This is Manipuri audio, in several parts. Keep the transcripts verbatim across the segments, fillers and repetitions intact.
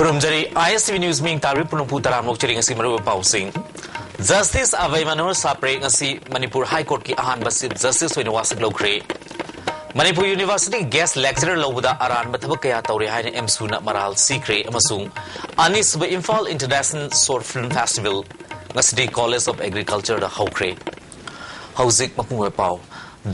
ꯈꯨꯔꯨꯝꯖꯔꯤ꯫ ISTV News ꯃꯤꯡ ꯇꯥꯔꯤ ꯄꯨꯡ ꯇꯔꯥꯃꯨꯛ ꯆꯤꯔꯤ ꯉꯁꯤ ꯃꯔꯨꯑꯣꯏꯕ ꯄꯥꯎꯁꯤꯡ꯫ Justice ꯑꯚꯌ ꯃꯅꯣꯍꯔ ꯁꯥꯄ꯭ꯔꯦ ꯉꯁꯤ ꯃꯅꯤꯄꯨꯔ High Courtꯀꯤ ꯑꯍꯥꯟꯕ Chief Justice ꯑꯣꯏꯅ ꯋꯥꯁꯛ ꯂꯧꯈ꯭ꯔꯦ꯫ ꯃꯅꯤꯄꯨꯔ University Guest Lecturer ꯂꯧꯕꯗ ꯑꯔꯥꯟꯕ ꯊꯕꯛ ꯀꯌꯥ ꯇꯧꯔꯦ ꯍꯥꯏꯅ ꯑꯦꯝꯁꯨꯅ ꯃꯔꯥꯜ ꯁꯤꯈ꯭ꯔꯦ ꯑꯃꯁꯨꯡ ꯑꯅꯤꯁꯨꯕ Imphal International Short Film Festival ꯉꯁꯤꯗꯤ College of Agricultureꯗ ꯍꯧꯈ꯭ꯔꯦ꯫ ꯍꯧꯖꯤꯛ ꯃꯄꯨꯡ ꯑꯣꯏꯕ ꯄꯥꯎ꯫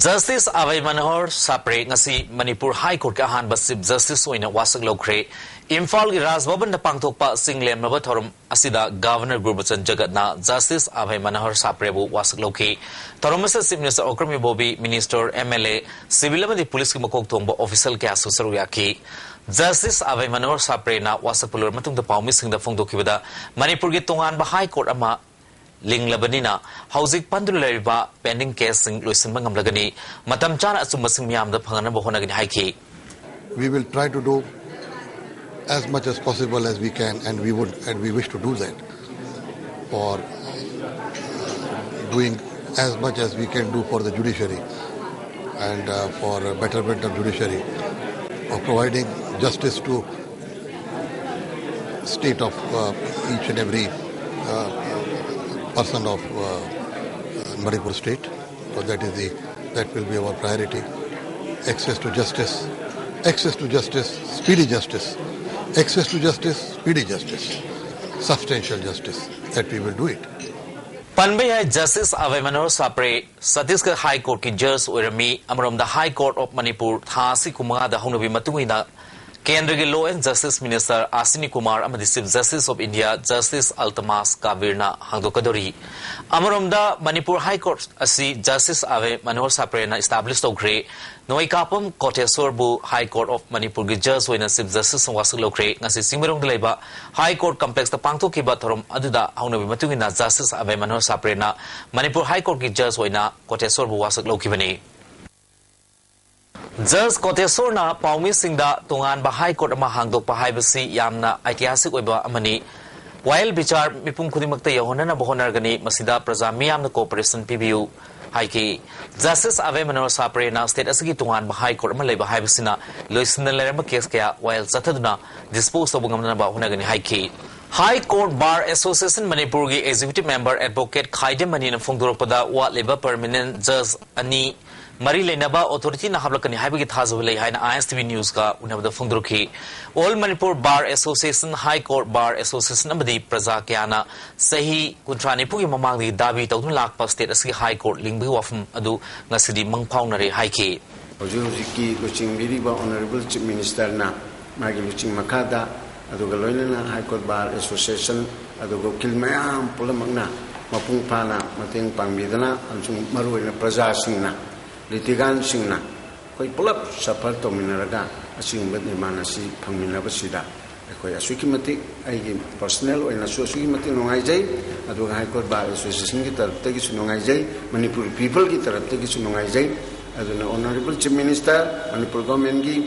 Justice ꯑꯚꯌ ꯃꯅꯣꯍꯔ ꯁꯥꯄ꯭ꯔꯦ ꯉꯁꯤ ꯃꯅꯤꯄꯨꯔ High Courtꯀꯤ ꯑꯍꯥꯟꯕ Chief Justice ꯑꯣꯏꯅ ꯋꯥꯁꯛ ꯂꯧꯈ꯭ꯔꯦ꯫ ꯏꯝꯐꯥꯜꯒꯤ ꯔꯥꯖ ꯚꯕꯟꯗ ꯄꯥꯡꯊꯣꯛꯄ ꯆꯤꯡꯂꯦꯝꯂꯕ ꯊꯧꯔꯝ ꯑꯁꯤꯗ Governor ꯒꯨꯔꯕꯆꯟ ꯖꯒꯠꯅ Justice ꯑꯚꯌ ꯃꯅꯣꯍꯔ ꯁꯥꯄ꯭ꯔꯦꯕꯨ ꯋꯥꯁꯛ ꯂꯧꯈꯤ꯫ ꯊꯧꯔꯝ ꯑꯁꯤꯗ Chief Minister ꯑꯣꯀ꯭ꯔꯝ ꯏꯕꯣꯕꯤ, Minister, MLA, civil ꯑꯃꯗꯤ policeꯀꯤ ꯃꯀꯣꯛ ꯊꯣꯡꯕ official ꯀꯌꯥꯁꯨ ꯁꯔꯨꯛ ꯌꯥꯈꯤ꯫ Justice ꯑꯚꯌ ꯃꯅꯣꯍꯔ ꯁꯥꯄ꯭ꯔꯦꯅ ꯋꯥꯁꯛꯄ ꯂꯣꯏꯔꯕ ꯃꯇꯨꯡꯗ ꯄꯥꯎꯃꯤꯁꯤꯡꯗ ꯐꯣꯡꯗꯣꯛꯈꯤꯕꯗ, ꯃꯅꯤꯄꯨꯔꯒꯤ ꯇꯣꯉꯥꯟꯕ High Court ꯑꯃ ꯂꯤꯡꯂꯕꯅꯤꯅ ꯍꯧꯖꯤꯛ ꯄꯟꯗꯨꯅ ꯂꯩꯔꯤꯕ pending caseꯁꯤꯡ ꯂꯣꯏꯁꯤꯟꯕ ꯉꯝꯂꯒꯅꯤ꯫ ꯃꯇꯝ ꯆꯥꯅ ꯑꯆꯨꯝꯕꯁꯤꯡ ꯃꯤꯌꯥꯝꯗ ꯐꯪꯍꯟꯅꯕ ꯍꯣꯠꯅꯒꯅꯤ ꯍꯥꯏꯈꯤ꯫ We will try to do as much as possible as we can, and we would, and we wish to do that for doing as much as we can do for the judiciary and, uh, for betterment of judiciary, for providing justice to state of, uh, each and every, uh, person of, uh, Manipur state. So that is the, that will be our priority. Access to justice, access to justice, speedy justice, access to justice, speedy justice, substantial justice, that we will do it. ꯄꯟꯕ ꯌꯥꯏ, Justice ꯑꯚꯌ ꯃꯅꯣꯍꯔ ꯁꯥꯄ꯭ꯔꯦ ꯆꯇꯤꯁꯒꯔ High Courtꯀꯤ judge ꯑꯣꯏꯔꯝꯃꯤ꯫ ꯑꯃꯔꯣꯝꯗ High Court of Manipur ꯊꯥ ꯑꯁꯤ ꯀꯨꯟꯃꯉꯥꯗ ꯍꯧꯅꯕꯤ ꯃꯇꯨꯡ ꯏꯟꯅ ꯀꯦꯟꯗ꯭ꯔꯒꯤ Law and Justice Minister ꯑꯁꯤꯅꯤ ꯀꯨꯃꯥꯔ ꯑꯃꯗꯤ Chief Justice of India Justice ꯑꯜꯇꯃꯥꯁ ꯀꯥꯕꯤꯔꯅ ꯍꯥꯡꯗꯣꯛꯀꯗꯧꯔꯤ꯫ ꯑꯃꯔꯣꯝꯗ ꯃꯅꯤꯄꯨꯔ High Court ꯑꯁꯤ Justice ꯑꯚꯌ ꯃꯅꯣꯍꯔ ꯁꯥꯄ꯭ꯔꯦꯅ establish ꯇꯧꯈ꯭ꯔꯦ꯫ ꯅꯣꯏꯀꯥꯄꯝ ꯀꯣꯇꯦꯁꯣꯔꯕꯨ High Court of ꯃꯅꯤꯄꯨꯔꯒꯤ judge ꯑꯣꯏꯅ Chief Justice ꯋꯥꯁꯛ ꯂꯧꯈ꯭ꯔꯦ꯫ ꯉꯁꯤ ꯆꯤꯡꯃꯩꯔꯣꯡꯗ ꯂꯩꯕ High Court complexꯇ ꯄꯥꯡꯊꯣꯛꯈꯤꯕ ꯊꯧꯔꯝ ꯑꯗꯨꯗ ꯍꯧꯅꯕꯤ ꯃꯇꯨꯡ ꯏꯟꯅ Justice ꯑꯚꯌ ꯃꯅꯣꯍꯔ ꯁꯥꯄ꯭ꯔꯦꯅ ꯃꯅꯤꯄꯨꯔ High Courtꯀꯤ judge ꯑꯣꯏꯅ ꯀꯣꯇꯦꯁꯣꯔꯕꯨ ꯋꯥꯁꯛ ꯂꯧꯈꯤꯕꯅꯤ꯫ Judge ꯀꯣꯇꯦꯁꯣꯔꯅ ꯄꯥꯎꯃꯤꯁꯤꯡꯗ ꯇꯣꯉꯥꯟꯕ High Court ꯑꯃ ꯍꯥꯡꯗꯣꯛꯄ ꯍꯥꯏꯕꯁꯤ ꯌꯥꯝꯅ ꯑꯩꯇꯤꯍꯥꯁꯤꯛ ꯑꯣꯏꯕ ꯑꯃꯅꯤ꯫ ꯋꯥꯌꯦꯜ ꯕꯤꯆꯥꯔ ꯃꯤꯄꯨꯝ ꯈꯨꯗꯤꯡꯃꯛꯇ ꯌꯧꯍꯟꯅꯅꯕ ꯍꯣꯠꯅꯔꯒꯅꯤ꯫ ꯃꯁꯤꯗ ꯄ꯭ꯔꯖꯥ ꯃꯤꯌꯥꯝꯅ cooperation ꯄꯤꯕꯤꯌꯨ ꯍꯥꯏꯈꯤ꯫ ꯖꯁꯇꯤꯁ ꯑꯚꯌ ꯃꯅꯣꯍꯔ ꯁꯥꯄ꯭ꯔꯦꯅ ꯁ꯭ꯇꯦꯠ ꯑꯁꯤꯒꯤ ꯇꯣꯉꯥꯟꯕ ꯍꯥꯏ ꯀꯣꯔꯠ ꯑꯃ ꯂꯩꯕ ꯍꯥꯏꯕꯁꯤꯅ ꯂꯣꯏꯁꯤꯟꯗꯅ ꯂꯩꯔꯝꯕ ꯀꯦꯁ ꯀꯌꯥ ꯋꯥꯌꯦꯜ ꯆꯠꯊꯗꯨꯅ ꯗꯤꯁꯄꯣꯖ ꯇꯧꯕ ꯉꯝꯅꯅꯕ ꯍꯣꯠꯅꯒꯅꯤ ꯍꯥꯏꯈꯤ꯫ ꯍꯥꯏ ꯀꯣꯔꯠ ꯕꯥꯔ ꯑꯦꯁꯣꯁꯤꯌꯦꯁꯟ ꯃꯅꯤꯄꯨꯔꯒꯤ ꯑꯦꯛꯖꯤꯀ꯭ꯌꯨꯇꯤꯚ ꯃꯦꯝꯕꯔ ꯑꯦꯗꯚꯣꯀꯦꯠ ꯈꯥꯏꯗꯦꯝ ꯃꯅꯤꯅ ꯐꯣꯡꯗꯣꯔꯛꯄꯗ ꯋꯥꯠꯂꯤꯕ ꯄꯔꯃꯤꯅꯦꯟꯠ ꯖꯖ ꯑꯅꯤ ꯃꯔꯤ ꯂꯩꯅꯕ ꯑꯣꯊꯣꯔꯤꯇꯤꯅ ꯍꯥꯞꯂꯛꯀꯅꯤ ꯍꯥꯏꯕꯒꯤ ꯊꯥꯖꯕ ꯂꯩ ꯍꯥꯏꯅ ꯑꯥꯏ ꯑꯦꯁ ꯇꯤ ꯚꯤ ꯅ꯭ꯌꯨꯁꯀ ꯎꯅꯕꯗ ꯐꯣꯡꯗꯣꯔꯛꯈꯤ꯫ All Manipur bar association, high court bar association ꯑꯃꯗꯤ ꯄ꯭ꯔꯖꯥ ꯀꯌꯥꯅ ꯆꯍꯤ ꯀꯨꯟꯊ꯭ꯔꯥ ꯅꯤꯐꯨꯒꯤ ꯃꯃꯥꯡꯗꯒꯤ ꯗꯥꯕꯤ ꯇꯧꯗꯨꯅ ꯂꯥꯛꯄ ꯁ꯭ꯇꯦꯠ ꯑꯁꯤꯒꯤ ꯍꯥꯏ ꯀꯣꯔꯠ ꯂꯤꯡꯕꯒꯤ ꯋꯥꯐꯝ ꯑꯗꯨ ꯉꯁꯤꯗꯤ ꯃꯪ ꯐꯥꯎꯅꯔꯦ ꯍꯥꯏꯈꯤ꯫ ꯍꯧꯖꯤꯛ ꯍꯧꯖꯤꯛꯀꯤ ꯂꯨꯆꯤꯡꯕꯤꯔꯤꯕ ꯑꯣꯅꯔꯦꯕꯜ ꯆꯤꯐ ꯃꯤꯅꯤꯁꯇꯔꯅ ꯃꯥꯒꯤ ꯂꯨꯆꯤꯡ ꯃꯈꯥꯗ, ꯑꯗꯨꯒ ꯂꯣꯏꯅꯅ ꯍꯥꯏ ꯀꯣꯔꯠ ꯕꯥꯔ ꯑꯦꯁꯣꯁꯤꯌꯦꯁꯟ, ꯑꯗꯨꯒ ꯎꯀꯤꯜ ꯃꯌꯥꯝ ꯄꯨꯝꯅꯃꯛꯅ ꯃꯄꯨꯡ ꯐꯥꯅ ꯃꯇꯦꯡ ꯄꯥꯡꯕꯤꯗꯨꯅ, ꯑꯃꯁꯨꯡ ꯃꯔꯨꯑꯣꯏꯅ ꯄ꯭ꯔꯖꯥꯁꯤꯡꯅ, ꯂꯤꯇꯤꯒꯥꯟꯁꯤꯡꯅ ꯑꯩꯈꯣꯏ ꯄꯨꯂꯞ ꯁꯐꯔ ꯇꯧꯃꯤꯟꯅꯔꯒ ꯑꯁꯤꯒꯨꯝꯕ ꯗꯤꯃꯥꯟ ꯑꯁꯤ ꯐꯪꯃꯤꯟꯅꯕꯁꯤꯗ ꯑꯩꯈꯣꯏ ꯑꯁꯨꯛꯀꯤ ꯃꯇꯤꯛ, ꯑꯩꯒꯤ ꯄꯔꯁꯣꯅꯦꯜ ꯑꯣꯏꯅꯁꯨ ꯑꯁꯨꯛꯀꯤ ꯃꯇꯤꯛ ꯅꯨꯡꯉꯥꯏꯖꯩ, ꯑꯗꯨꯒ ꯍꯥꯏ ꯀꯣꯔꯠ ꯕꯥꯔ ꯑꯦꯁꯣꯁꯤꯌꯦꯁꯟꯒꯤ ꯇꯔꯞꯇꯒꯤꯁꯨ ꯅꯨꯡꯉꯥꯏꯖꯩ, ꯃꯅꯤꯄꯨꯔ ꯄꯤꯄꯜꯒꯤ ꯇꯔꯞꯇꯒꯤꯁꯨ ꯅꯨꯡꯉꯥꯏꯖꯩ꯫ ꯑꯗꯨꯅ ꯑꯣꯅꯔꯦꯕꯜ ꯆꯤꯐ ꯃꯤꯅꯤꯁꯇꯔ, ꯃꯅꯤꯄꯨꯔ ꯒꯣꯔꯃꯦꯟꯒꯤ,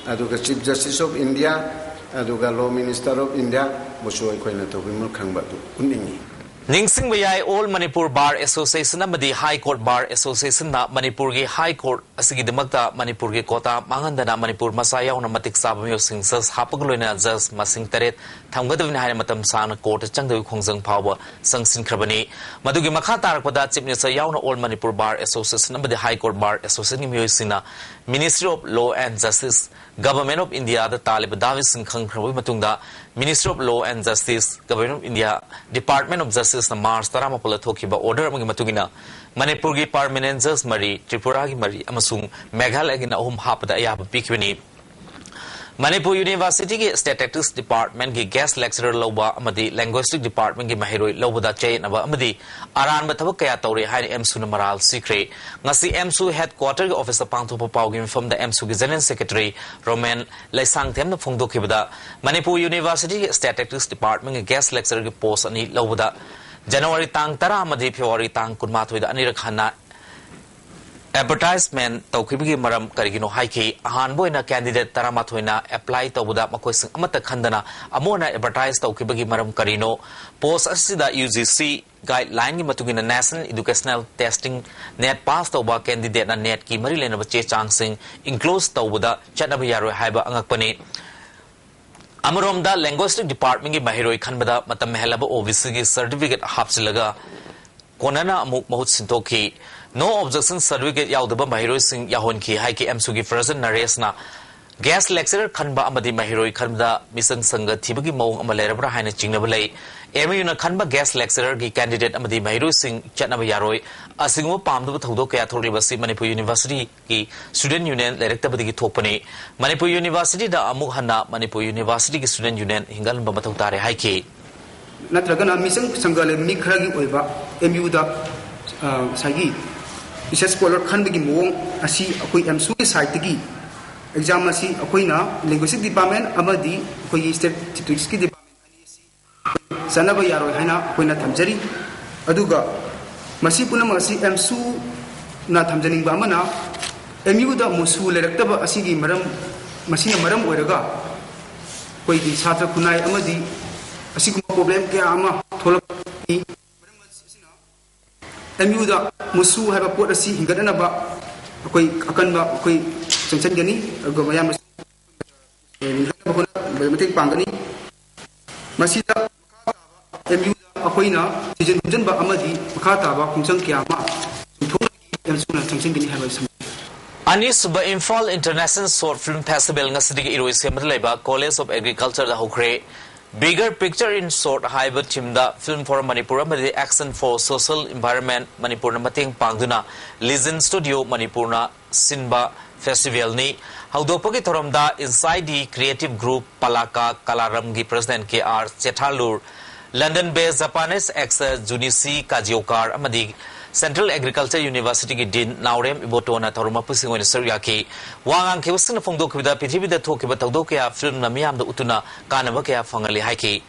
ꯑꯗꯨꯒ ꯆꯤꯐ ꯖꯁꯇꯤꯁ ꯑꯣꯐ ꯏꯟꯗꯤꯌꯥ, ꯑꯗꯨꯒ ꯂꯣ ꯃꯤꯅꯤꯁꯇꯔ ꯑꯣꯐ ꯏꯟꯗꯤꯌꯥ ꯕꯨꯁꯨ ꯑꯩꯈꯣꯏꯅ ꯇꯧꯕꯤꯃꯜ ꯈꯪꯕ ꯑꯗꯨ ꯎꯠꯅꯤꯡꯏ꯫ ꯅꯤꯡꯁꯤꯡꯕ ꯌꯥꯏ, ꯑꯣꯜ ꯃꯅꯤꯄꯨꯔ ꯕꯥꯔ ꯑꯦꯁꯣꯁꯤꯌꯦꯁꯟ ꯑꯃꯗꯤ ꯍꯥꯏ ꯀꯣꯔꯠ ꯕꯥꯔ ꯑꯦꯁꯣꯁꯤꯌꯦꯁꯟꯅ ꯃꯅꯤꯄꯨꯔꯒꯤ ꯍꯥꯏ ꯀꯣꯔꯠ ꯑꯁꯤꯒꯤꯗꯃꯛꯇ ꯃꯅꯤꯄꯨꯔꯒꯤ ꯀꯣꯇꯥ ꯃꯥꯡꯍꯟꯗꯅ ꯃꯅꯤꯄꯨꯔ ꯃꯆꯥ ꯌꯥꯎꯅ ꯃꯇꯤꯛ ꯆꯥꯕ ꯃꯤꯑꯣꯏꯁꯤꯡ ꯖꯁ ꯍꯥꯞꯄꯒ ꯂꯣꯏꯅꯅ ꯖꯁ ꯃꯁꯤꯡ ꯇꯔꯦꯠ ꯊꯝꯒꯗꯕꯅꯤ ꯍꯥꯏꯅ ꯃꯇꯝ ꯁꯥꯡꯅ ꯀꯣꯔꯠꯇ ꯆꯪꯗꯕꯒꯤ ꯈꯣꯡꯖꯪ ꯐꯥꯎꯕ ꯆꯪꯁꯤꯟꯈ꯭ꯔꯕꯅꯤ꯫ ꯃꯗꯨꯒꯤ ꯃꯈꯥ ꯇꯥꯔꯛꯄꯗ ꯆꯤꯐ ꯃꯤꯅꯤꯁꯇꯔ ꯌꯥꯎꯅ ꯑꯣꯜ ꯃꯅꯤꯄꯨꯔ ꯕꯥꯔ ꯑꯦꯁꯣꯁꯤꯌꯦꯁꯟ ꯑꯃꯗꯤ ꯍꯥꯏ ꯀꯣꯔꯠ ꯕꯥꯔ ꯑꯦꯁꯣꯁꯤꯌꯦꯁꯟꯒꯤ ꯃꯤꯑꯣꯏꯁꯤꯡꯅ ministry of law and justice, government of ꯏꯟꯗꯤꯌꯥꯗ ꯇꯥꯜꯂꯤꯕ ꯗꯥꯕꯤꯁꯤꯡ ꯈꯪꯈ꯭ꯔꯕꯒꯤ ꯃꯇꯨꯡꯗ, ministry of law and justice, government of India, department of ꯖꯁꯇꯤꯁꯅ ꯃꯥꯔꯆ ꯇꯔꯥꯃꯥꯄꯜꯗ ꯊꯣꯛꯈꯤꯕ ꯑꯣꯔꯗꯔ ꯑꯃꯒꯤ ꯃꯇꯨꯡ ꯏꯟꯅ, ꯃꯅꯤꯄꯨꯔꯒꯤ ꯄꯔꯃꯤꯅꯦꯟꯠ ꯖꯁ ꯃꯔꯤ, ꯇ꯭ꯔꯤꯄꯨꯔꯥꯒꯤ ꯃꯔꯤ ꯑꯃꯁꯨꯡ ꯃꯦꯘꯥꯂꯌꯒꯤꯅ ꯑꯍꯨꯝ ꯍꯥꯞꯄꯗ ꯑꯌꯥꯕ ꯄꯤꯈꯤꯕꯅꯤ꯫ ꯃꯅꯤꯄꯨꯔ ꯌꯨꯅꯤꯚꯔꯁꯤꯇꯤꯒꯤ ꯁ꯭ꯇꯦꯇꯤꯁꯇꯤꯛꯁ ꯗꯤꯄꯥꯔꯠꯃꯦꯟꯠꯀꯤ ꯒꯦꯁꯠ ꯂꯦꯛꯆꯔꯔ ꯂꯧꯕ ꯑꯃꯗꯤ ꯂꯦꯡꯒ꯭ꯋꯦꯁꯇꯤꯛ ꯗꯤꯄꯥꯔꯠꯃꯦꯟꯠꯀꯤ ꯃꯍꯩꯔꯣꯏ ꯂꯧꯕꯗ ꯆꯌꯦꯠꯅꯕ ꯑꯃꯗꯤ ꯑꯔꯥꯟꯕ ꯊꯕꯛ ꯀꯌꯥ ꯇꯧꯔꯦ ꯍꯥꯏꯅ ꯑꯦꯝꯁꯨꯅ ꯃꯔꯥꯜ ꯁꯤꯈ꯭ꯔꯦ꯫ ꯉꯁꯤ ꯑꯦꯝꯁꯨ ꯍꯦꯗ ꯀ꯭ꯋꯥꯇꯔꯒꯤ ꯑꯣꯐꯤꯁꯇ ꯄꯥꯡꯊꯣꯛꯄ ꯄꯥꯎꯒꯤ ꯃꯤꯐꯝꯗ ꯑꯦꯝꯁꯨꯒꯤ ꯖꯦꯅꯔꯦꯜ ꯁꯦꯀ꯭ꯔꯦꯇꯔꯤ ꯔꯣꯃꯦꯟ ꯂꯩꯁꯥꯡꯊꯦꯝꯅ ꯐꯣꯡꯗꯣꯛꯈꯤꯕꯗ, ꯃꯅꯤꯄꯨꯔ ꯌꯨꯅꯤꯚꯔꯁꯤꯇꯤꯒꯤ ꯁ꯭ꯇꯦꯇꯤꯁꯇꯤꯛꯁ ꯗꯤꯄꯥꯔꯠꯃꯦꯟꯠꯀꯤ ꯒꯦꯁꯠ ꯂꯦꯛꯆꯔꯔꯒꯤ ꯄꯣꯁꯠ ꯑꯅꯤ ꯂꯧꯕꯗ ꯖꯅꯋꯥꯔꯤ ꯇꯥꯡ ꯇꯔꯥ ꯑꯃꯗꯤ ꯐꯦꯕ꯭ꯔꯨꯋꯥꯔꯤ ꯇꯥꯡ ꯀꯨꯟꯃꯥꯊꯣꯏꯗ ꯑꯅꯤꯔꯛ ꯍꯟꯅ ꯑꯦꯗꯚꯔꯇꯥꯏꯖꯃꯦꯟ ꯇꯧꯈꯤꯕꯒꯤ ꯃꯔꯝ ꯀꯔꯤꯒꯤꯅꯣ ꯍꯥꯏꯈꯤ꯫ ꯑꯍꯥꯟꯕ ꯑꯣꯏꯅ ꯀꯦꯟꯗꯤꯗꯦꯠ ꯇꯔꯥꯃꯥꯊꯣꯏꯅ ꯑꯦꯄ꯭ꯂꯥꯏ ꯇꯧꯕꯗ ꯃꯈꯣꯏꯁꯤꯡ ꯑꯃꯠꯇ ꯈꯟꯗꯅ ꯑꯃꯨꯛ ꯍꯟꯅ ꯑꯦꯗꯚꯔꯇꯥꯏꯖ ꯇꯧꯈꯤꯕꯒꯤ ꯃꯔꯝ ꯀꯔꯤꯅꯣ? ꯄꯣꯁ ꯑꯁꯤꯗ ꯌꯨ ꯖꯤ ꯁꯤ ꯒꯥꯏꯗꯂꯥꯏꯟꯒꯤ ꯃꯇꯨꯡ ꯏꯟꯅ national educational testing net pass ꯇꯧꯕ ꯀꯦꯟꯗꯤꯗꯦꯠꯅ ꯅꯦꯠꯀꯤ ꯃꯔꯤ ꯂꯩꯅꯕ ꯆꯦ ꯆꯥꯡꯁꯤꯡ ꯏꯟꯀ꯭ꯂꯣꯖ ꯇꯧꯕꯗ ꯆꯠꯅꯕ ꯌꯥꯔꯣꯏ ꯍꯥꯏꯕ ꯑꯉꯛꯄꯅꯤ꯫ ꯑꯃꯔꯣꯝꯗ ꯂꯦꯡꯒ꯭ꯋꯦꯁꯇꯤꯛ ꯗꯤꯄꯥꯔꯠꯃꯦꯟꯒꯤ ꯃꯍꯩꯔꯣꯏ ꯈꯟꯕꯗ ꯃꯇꯝ ꯍꯦꯜꯂꯕ ꯑꯣ ꯕꯤ ꯁꯤꯒꯤ ꯁꯔꯇꯤꯐꯤꯀꯦꯠ ꯍꯥꯞꯆꯤꯜꯂꯒ ꯀꯣꯟꯅꯅ ꯑꯃꯨꯛ ꯃꯍꯨꯠ ꯁꯤꯟꯗꯣꯛꯈꯤ꯫ ꯅꯣ ꯑꯣꯕꯖꯦꯛꯁꯟ ꯁꯔꯇꯤꯐꯤꯀꯦꯠ ꯌꯥꯎꯗꯕ ꯃꯍꯩꯔꯣꯏꯁꯤꯡ ꯌꯥꯎꯍꯟꯈꯤ ꯍꯥꯏꯈꯤ ꯑꯦꯝꯁꯨꯒꯤ ꯐ꯭ꯔꯖꯟ ꯅꯔꯦꯁꯅ꯫ ꯒꯦꯁ ꯂꯦꯛꯆꯔꯔ ꯈꯟꯕ ꯑꯃꯗꯤ ꯃꯍꯩꯔꯣꯏ ꯈꯟꯕꯗ ꯃꯤꯆꯪ ꯆꯪꯒ ꯊꯤꯕꯒꯤ ꯃꯑꯣꯡ ꯑꯃ ꯂꯩꯔꯕ꯭ꯔꯥ ꯍꯥꯏꯅ ꯆꯤꯡꯅꯕ ꯂꯩ꯫ ꯑꯦꯝ ꯌꯨꯅ ꯈꯟꯕ ꯒꯦꯁ ꯂꯦꯛꯆꯔꯔꯒꯤ ꯀꯦꯟꯗꯤꯗꯦꯠ ꯑꯃꯗꯤ ꯃꯍꯩꯔꯣꯏꯁꯤꯡ ꯆꯠꯅꯕ ꯌꯥꯔꯣꯏ꯫ ꯑꯁꯤꯒꯨꯝꯕ ꯄꯥꯝꯗꯕ ꯊꯧꯗꯣꯛ ꯀꯌꯥ ꯊꯣꯛꯂꯤꯕꯁꯤ ꯃꯅꯤꯄꯨꯔ ꯌꯨꯅꯤꯚꯔꯁꯤꯇꯤꯒꯤ ꯁ꯭ꯇꯨꯗꯦꯟꯠ ꯌꯨꯅꯤꯌꯟ ꯂꯩꯔꯛꯇꯕꯗꯒꯤ ꯊꯣꯛꯄꯅꯤ꯫ ꯃꯅꯤꯄꯨꯔ ꯌꯨꯅꯤꯚꯔꯁꯤꯇꯤꯗ ꯑꯃꯨꯛ ꯍꯟꯅ ꯃꯅꯤꯄꯨꯔ ꯌꯨꯅꯤꯚꯔꯁꯤꯇꯤꯒꯤ ꯁ꯭ꯇꯨꯗꯦꯟꯠ ꯌꯨꯅꯤꯌꯟ ꯍꯤꯡꯒꯠꯍꯟꯕ ꯃꯊꯧ ꯇꯥꯔꯦ ꯍꯥꯏꯈꯤ꯫ ꯅꯠꯇ꯭ꯔꯒꯅ ꯃꯤꯆꯪ ꯆꯪꯒ ꯂꯩꯕ ꯃꯤ ꯈꯔꯒꯤ ꯑꯣꯏꯕ ꯑꯦꯝ ꯌꯨꯗ, ꯑ, ꯉꯁꯥꯏꯒꯤ ꯔꯤꯁꯔꯆ ꯁ꯭ꯀꯣꯂꯔ ꯈꯟꯕꯒꯤ ꯃꯑꯣꯡ ꯑꯁꯤ ꯑꯩꯈꯣꯏ ꯑꯦꯝꯁꯨꯒꯤ ꯁꯥꯏꯠꯇꯒꯤ ꯑꯦꯛꯖꯥꯝ ꯑꯁꯤ ꯑꯩꯈꯣꯏꯅ ꯂꯤꯡꯒ꯭ꯋꯤꯁꯇꯤꯛ ꯗꯤꯄꯥꯔꯠꯃꯦꯟ ꯑꯃꯗꯤ ꯑꯩꯈꯣꯏꯒꯤ ꯁ꯭ꯇꯦꯇꯤꯁꯇꯤꯛꯁꯀꯤ ꯗꯤꯄꯥꯔꯠꯃꯦꯟ ꯑꯅꯤ ꯑꯁꯤ ꯆꯠꯅꯕ ꯌꯥꯔꯣꯏ ꯍꯥꯏꯅ ꯑꯩꯈꯣꯏꯅ ꯊꯝꯖꯔꯤ꯫ ꯑꯗꯨꯒ ꯃꯁꯤ ꯄꯨꯝꯅꯃꯛ ꯑꯁꯤ ꯑꯦꯝꯁꯨꯅ ꯊꯝꯖꯅꯤꯡꯕ ꯑꯃꯅ, ꯑꯦꯝ ꯌꯨꯗ ꯃꯨꯁꯨ ꯂꯩꯔꯛꯇꯕ ꯑꯁꯤꯒꯤ ꯃꯔꯝ, ꯃꯁꯤꯅ ꯃꯔꯝ ꯑꯣꯏꯔꯒ ꯑꯩꯈꯣꯏꯒꯤ ꯁꯥꯇ꯭ꯔ ꯈꯨꯟꯅꯥꯏ ꯑꯃꯗꯤ ꯑꯁꯤꯒꯨꯝꯕ ꯄ꯭ꯔꯣꯕ꯭ꯂꯦꯝ ꯀꯌꯥ ꯑꯃ ꯊꯣꯛꯂꯛꯏ꯫ ꯃꯔꯝ ꯑꯁꯤꯅ ꯑꯦꯝ ꯌꯨꯗ ꯃꯨꯁꯨ ꯍꯥꯏꯕ ꯄꯣꯠ ꯑꯁꯤ ꯍꯤꯡꯒꯠꯅꯅꯕ ꯑꯩꯈꯣꯏ ꯑꯀꯟꯕ ꯑꯩꯈꯣꯏ ꯆꯪꯁꯤꯟꯒꯅꯤ, ꯑꯗꯨꯒ ꯃꯌꯥꯝ ꯑꯁꯤ ꯍꯤꯡꯒꯠꯅꯕ ꯍꯣꯠꯅꯕꯗ ꯃꯇꯦꯡ ꯄꯥꯡꯒꯅꯤ꯫ ꯃꯁꯤꯗ ꯑꯦꯝ ꯌꯨꯗ ꯑꯩꯈꯣꯏꯅ ꯊꯤꯖꯤꯟ ꯍꯨꯝꯖꯤꯟꯕ ꯑꯃꯗꯤ ꯃꯈꯥ ꯇꯥꯕ ꯈꯣꯡꯖꯪ ꯀꯌꯥ ꯑꯃ ꯆꯨꯝꯊꯣꯛꯅꯕꯒꯤ ꯑꯦꯝꯁꯨꯅ ꯆꯪꯁꯤꯟꯒꯅꯤ ꯍꯥꯏꯕ ꯑꯩ ꯊꯝꯖꯒꯦ꯫ ꯑꯅꯤꯁꯨꯕ Imphal international short film festival ꯉꯁꯤꯗꯒꯤ ꯏꯔꯣꯏ ꯁꯦꯝꯕꯗ ꯂꯩꯕ ꯀꯣꯂꯦꯖ ꯑꯣꯐ ꯑꯦꯒ꯭ꯔꯤꯀꯜꯆꯔꯗ ꯍꯧꯈ꯭ꯔꯦ꯫ Bigger Picture in Short ꯍꯥꯏꯕ ꯊꯤꯝꯗ Film for Manipur ꯑꯃꯗꯤ Action for Social Environment ꯃꯅꯤꯄꯨꯔꯅ ꯃꯇꯦꯡ ꯄꯥꯡꯗꯨꯅ ꯂꯤꯖꯟ ꯁ꯭ꯇꯨꯗꯤꯑꯣ ꯃꯅꯤꯄꯨꯔꯅ ꯁꯤꯟꯕ ꯐꯦꯁꯇꯤꯚꯦꯜꯅꯤ꯫ ꯍꯧꯗꯣꯛꯄꯒꯤ ꯊꯧꯔꯝꯗ Inside the Creative Group ꯄꯂꯥꯀꯥ ꯀꯂꯥꯔꯝꯒꯤ president K R Chethalur, London based Japanese actor Junichi Kajioka ꯑꯃꯗꯤ Central Agriculture Universityꯒꯤ ꯗꯤꯟ ꯅꯥꯎꯔꯦꯝ ꯏꯕꯣꯇꯣꯅ ꯊꯧꯔꯝ ꯃꯄꯨꯁꯤꯡ ꯑꯣꯏꯅ ꯁꯔꯨꯛ ꯌꯥꯈꯤ꯫ ꯋꯥ ꯉꯥꯡꯈꯤꯕꯁꯤꯡꯅ ꯐꯣꯡꯗꯣꯛꯈꯤꯕꯗ ꯄ꯭ꯔꯤꯊꯤꯕꯤꯗ ꯊꯣꯛꯈꯤꯕ ꯊꯧꯗꯣꯛ ꯀꯌꯥ ꯐꯤꯜꯝꯅ ꯃꯤꯌꯥꯝꯗ ꯎꯠꯇꯨꯅ ꯀꯥꯟꯅꯕ ꯀꯌꯥ ꯐꯪꯍꯜꯂꯤ ꯍꯥꯏꯈꯤ꯫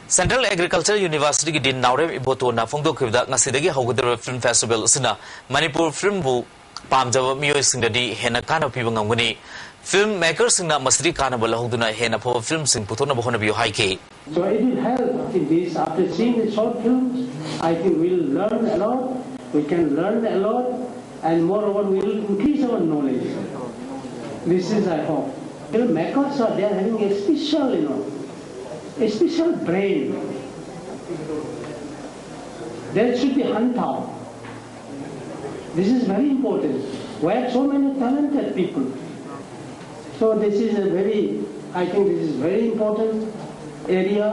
Central Agriculture Universityꯒꯤ ꯗꯤꯟ ꯅꯥꯎꯔꯦꯝ ꯏꯕꯣꯇꯣꯅ ꯐꯣꯡꯗꯣꯛꯈꯤꯕꯗ ꯉꯁꯤꯗꯒꯤ ꯍꯧꯒꯗꯧꯔꯤꯕ ꯐꯤꯜꯝ ꯐꯦꯁꯇꯤꯚꯦꯜ ꯑꯁꯤꯅ ꯃꯅꯤꯄꯨꯔ ꯐꯤꯜꯝꯕꯨ ꯄꯥꯝꯖꯕ ꯃꯤꯑꯣꯏꯁꯤꯡꯗꯗꯤ ꯍꯦꯟꯅ ꯀꯥꯟꯅꯕ ꯄꯤꯕ ꯉꯝꯒꯅꯤ꯫ ꯐꯤꯜꯝ ꯃꯦꯀꯔꯁꯤꯡꯅ ꯃꯁꯤꯗꯒꯤ ꯀꯥꯟꯅꯕ ꯂꯧꯍꯧꯗꯨꯅ ꯍꯦꯟꯅ ꯑꯐꯕ ꯐꯤꯜꯝꯁꯤꯡ ꯄꯨꯊꯣꯛꯅꯕ ꯍꯣꯠꯅꯕꯤꯌꯨ ꯍꯥꯏꯈꯤ꯫ So it will help in this, after seeing the short films, I think we'll learn a lot, we can learn a lot, and moreover, we'll increase our knowledge. This is, I hope. Filmmakers are, they are having a special, you know, a special brain. That should be hunt out. This is very important. We have so many talented people. So this is a very, I think this is very important area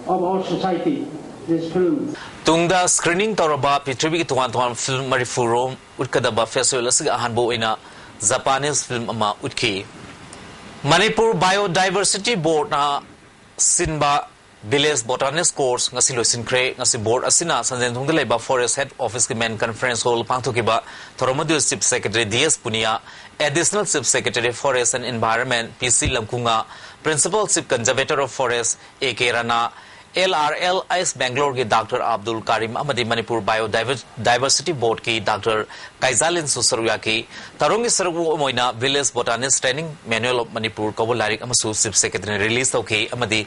of our society, this film. ꯇꯨꯡꯗ ꯁ꯭ꯀ꯭ꯔꯤꯅꯤꯡ ꯇꯧꯔꯕ ꯄ꯭ꯔꯤꯊꯤꯕꯤꯒꯤ ꯇꯣꯉꯥꯟ ꯇꯣꯉꯥꯟꯕ ꯐꯤꯜꯝ ꯃꯔꯤꯐꯨ ꯔꯣꯝ ꯎꯠꯀꯗꯕ ꯐꯦꯁꯇꯤꯚꯦꯜ ꯑꯁꯤꯒꯤ ꯑꯍꯥꯟꯕ ꯑꯣꯏꯅ ꯖꯄꯥꯅꯤꯁ ꯐꯤꯜꯝ ꯑꯃ ꯎꯠꯈꯤ꯫ ꯃꯅꯤꯄꯨꯔ ꯕꯥꯏꯑꯣꯗꯥꯏꯚꯔꯁꯤꯇꯤ ꯕꯣꯔꯗꯅ ꯁꯤꯟꯕ ꯚꯤꯂꯦꯖ ꯕꯣꯇꯥꯅꯤꯁ ꯀꯣꯔꯁ ꯉꯁꯤ ꯂꯣꯏꯁꯤꯟꯈ꯭ꯔꯦ꯫ ꯉꯁꯤ ꯕꯣꯔꯗ ꯑꯁꯤꯅ ꯁꯟꯖꯦꯟꯊꯣꯡꯗ ꯂꯩꯕ ꯐꯣꯔꯦꯁ ꯍꯦꯗ ꯑꯣꯐꯤꯁꯀꯤ ꯃꯦꯟ ꯀꯟꯐꯔꯦꯟꯁ ꯍꯣꯜ ꯄꯥꯡꯊꯣꯛꯈꯤꯕ ꯊꯧꯔꯝ ꯑꯗꯨꯗ chief secretary D S Puniya, additional chief secretary forest and environment P C Lamkunga, principal chief conservator of forest A K Rana, L R L I S ꯕꯦꯡꯒ꯭ꯂꯣꯔꯒꯤ ꯗꯥꯛꯇꯔ ꯑꯕꯗꯨꯜ ꯀꯥꯔꯤꯝ ꯑꯃꯗꯤ ꯃꯅꯤꯄꯨꯔ ꯕꯥꯏꯑꯣ ꯗꯥꯏꯚꯔꯁꯤꯇꯤ ꯕꯣꯔꯗꯀꯤ ꯗꯥꯛꯇꯔ ꯀꯥꯏꯖꯥꯂꯤꯟꯁꯨ ꯁꯔꯨꯛ ꯌꯥꯈꯤ꯫ ꯊꯧꯔꯝꯒꯤ ꯁꯔꯨꯛ ꯑꯃ ꯑꯣꯏꯅ village botanist training manual of Manipur ꯀꯧꯕ ꯂꯥꯏꯔꯤꯛ ꯑꯃꯁꯨ ꯆꯤꯐ ꯁꯦꯀ꯭ꯔꯦꯇꯔꯤꯅ ꯔꯤꯂꯤꯖ ꯇꯧꯈꯤ ꯑꯃꯗꯤ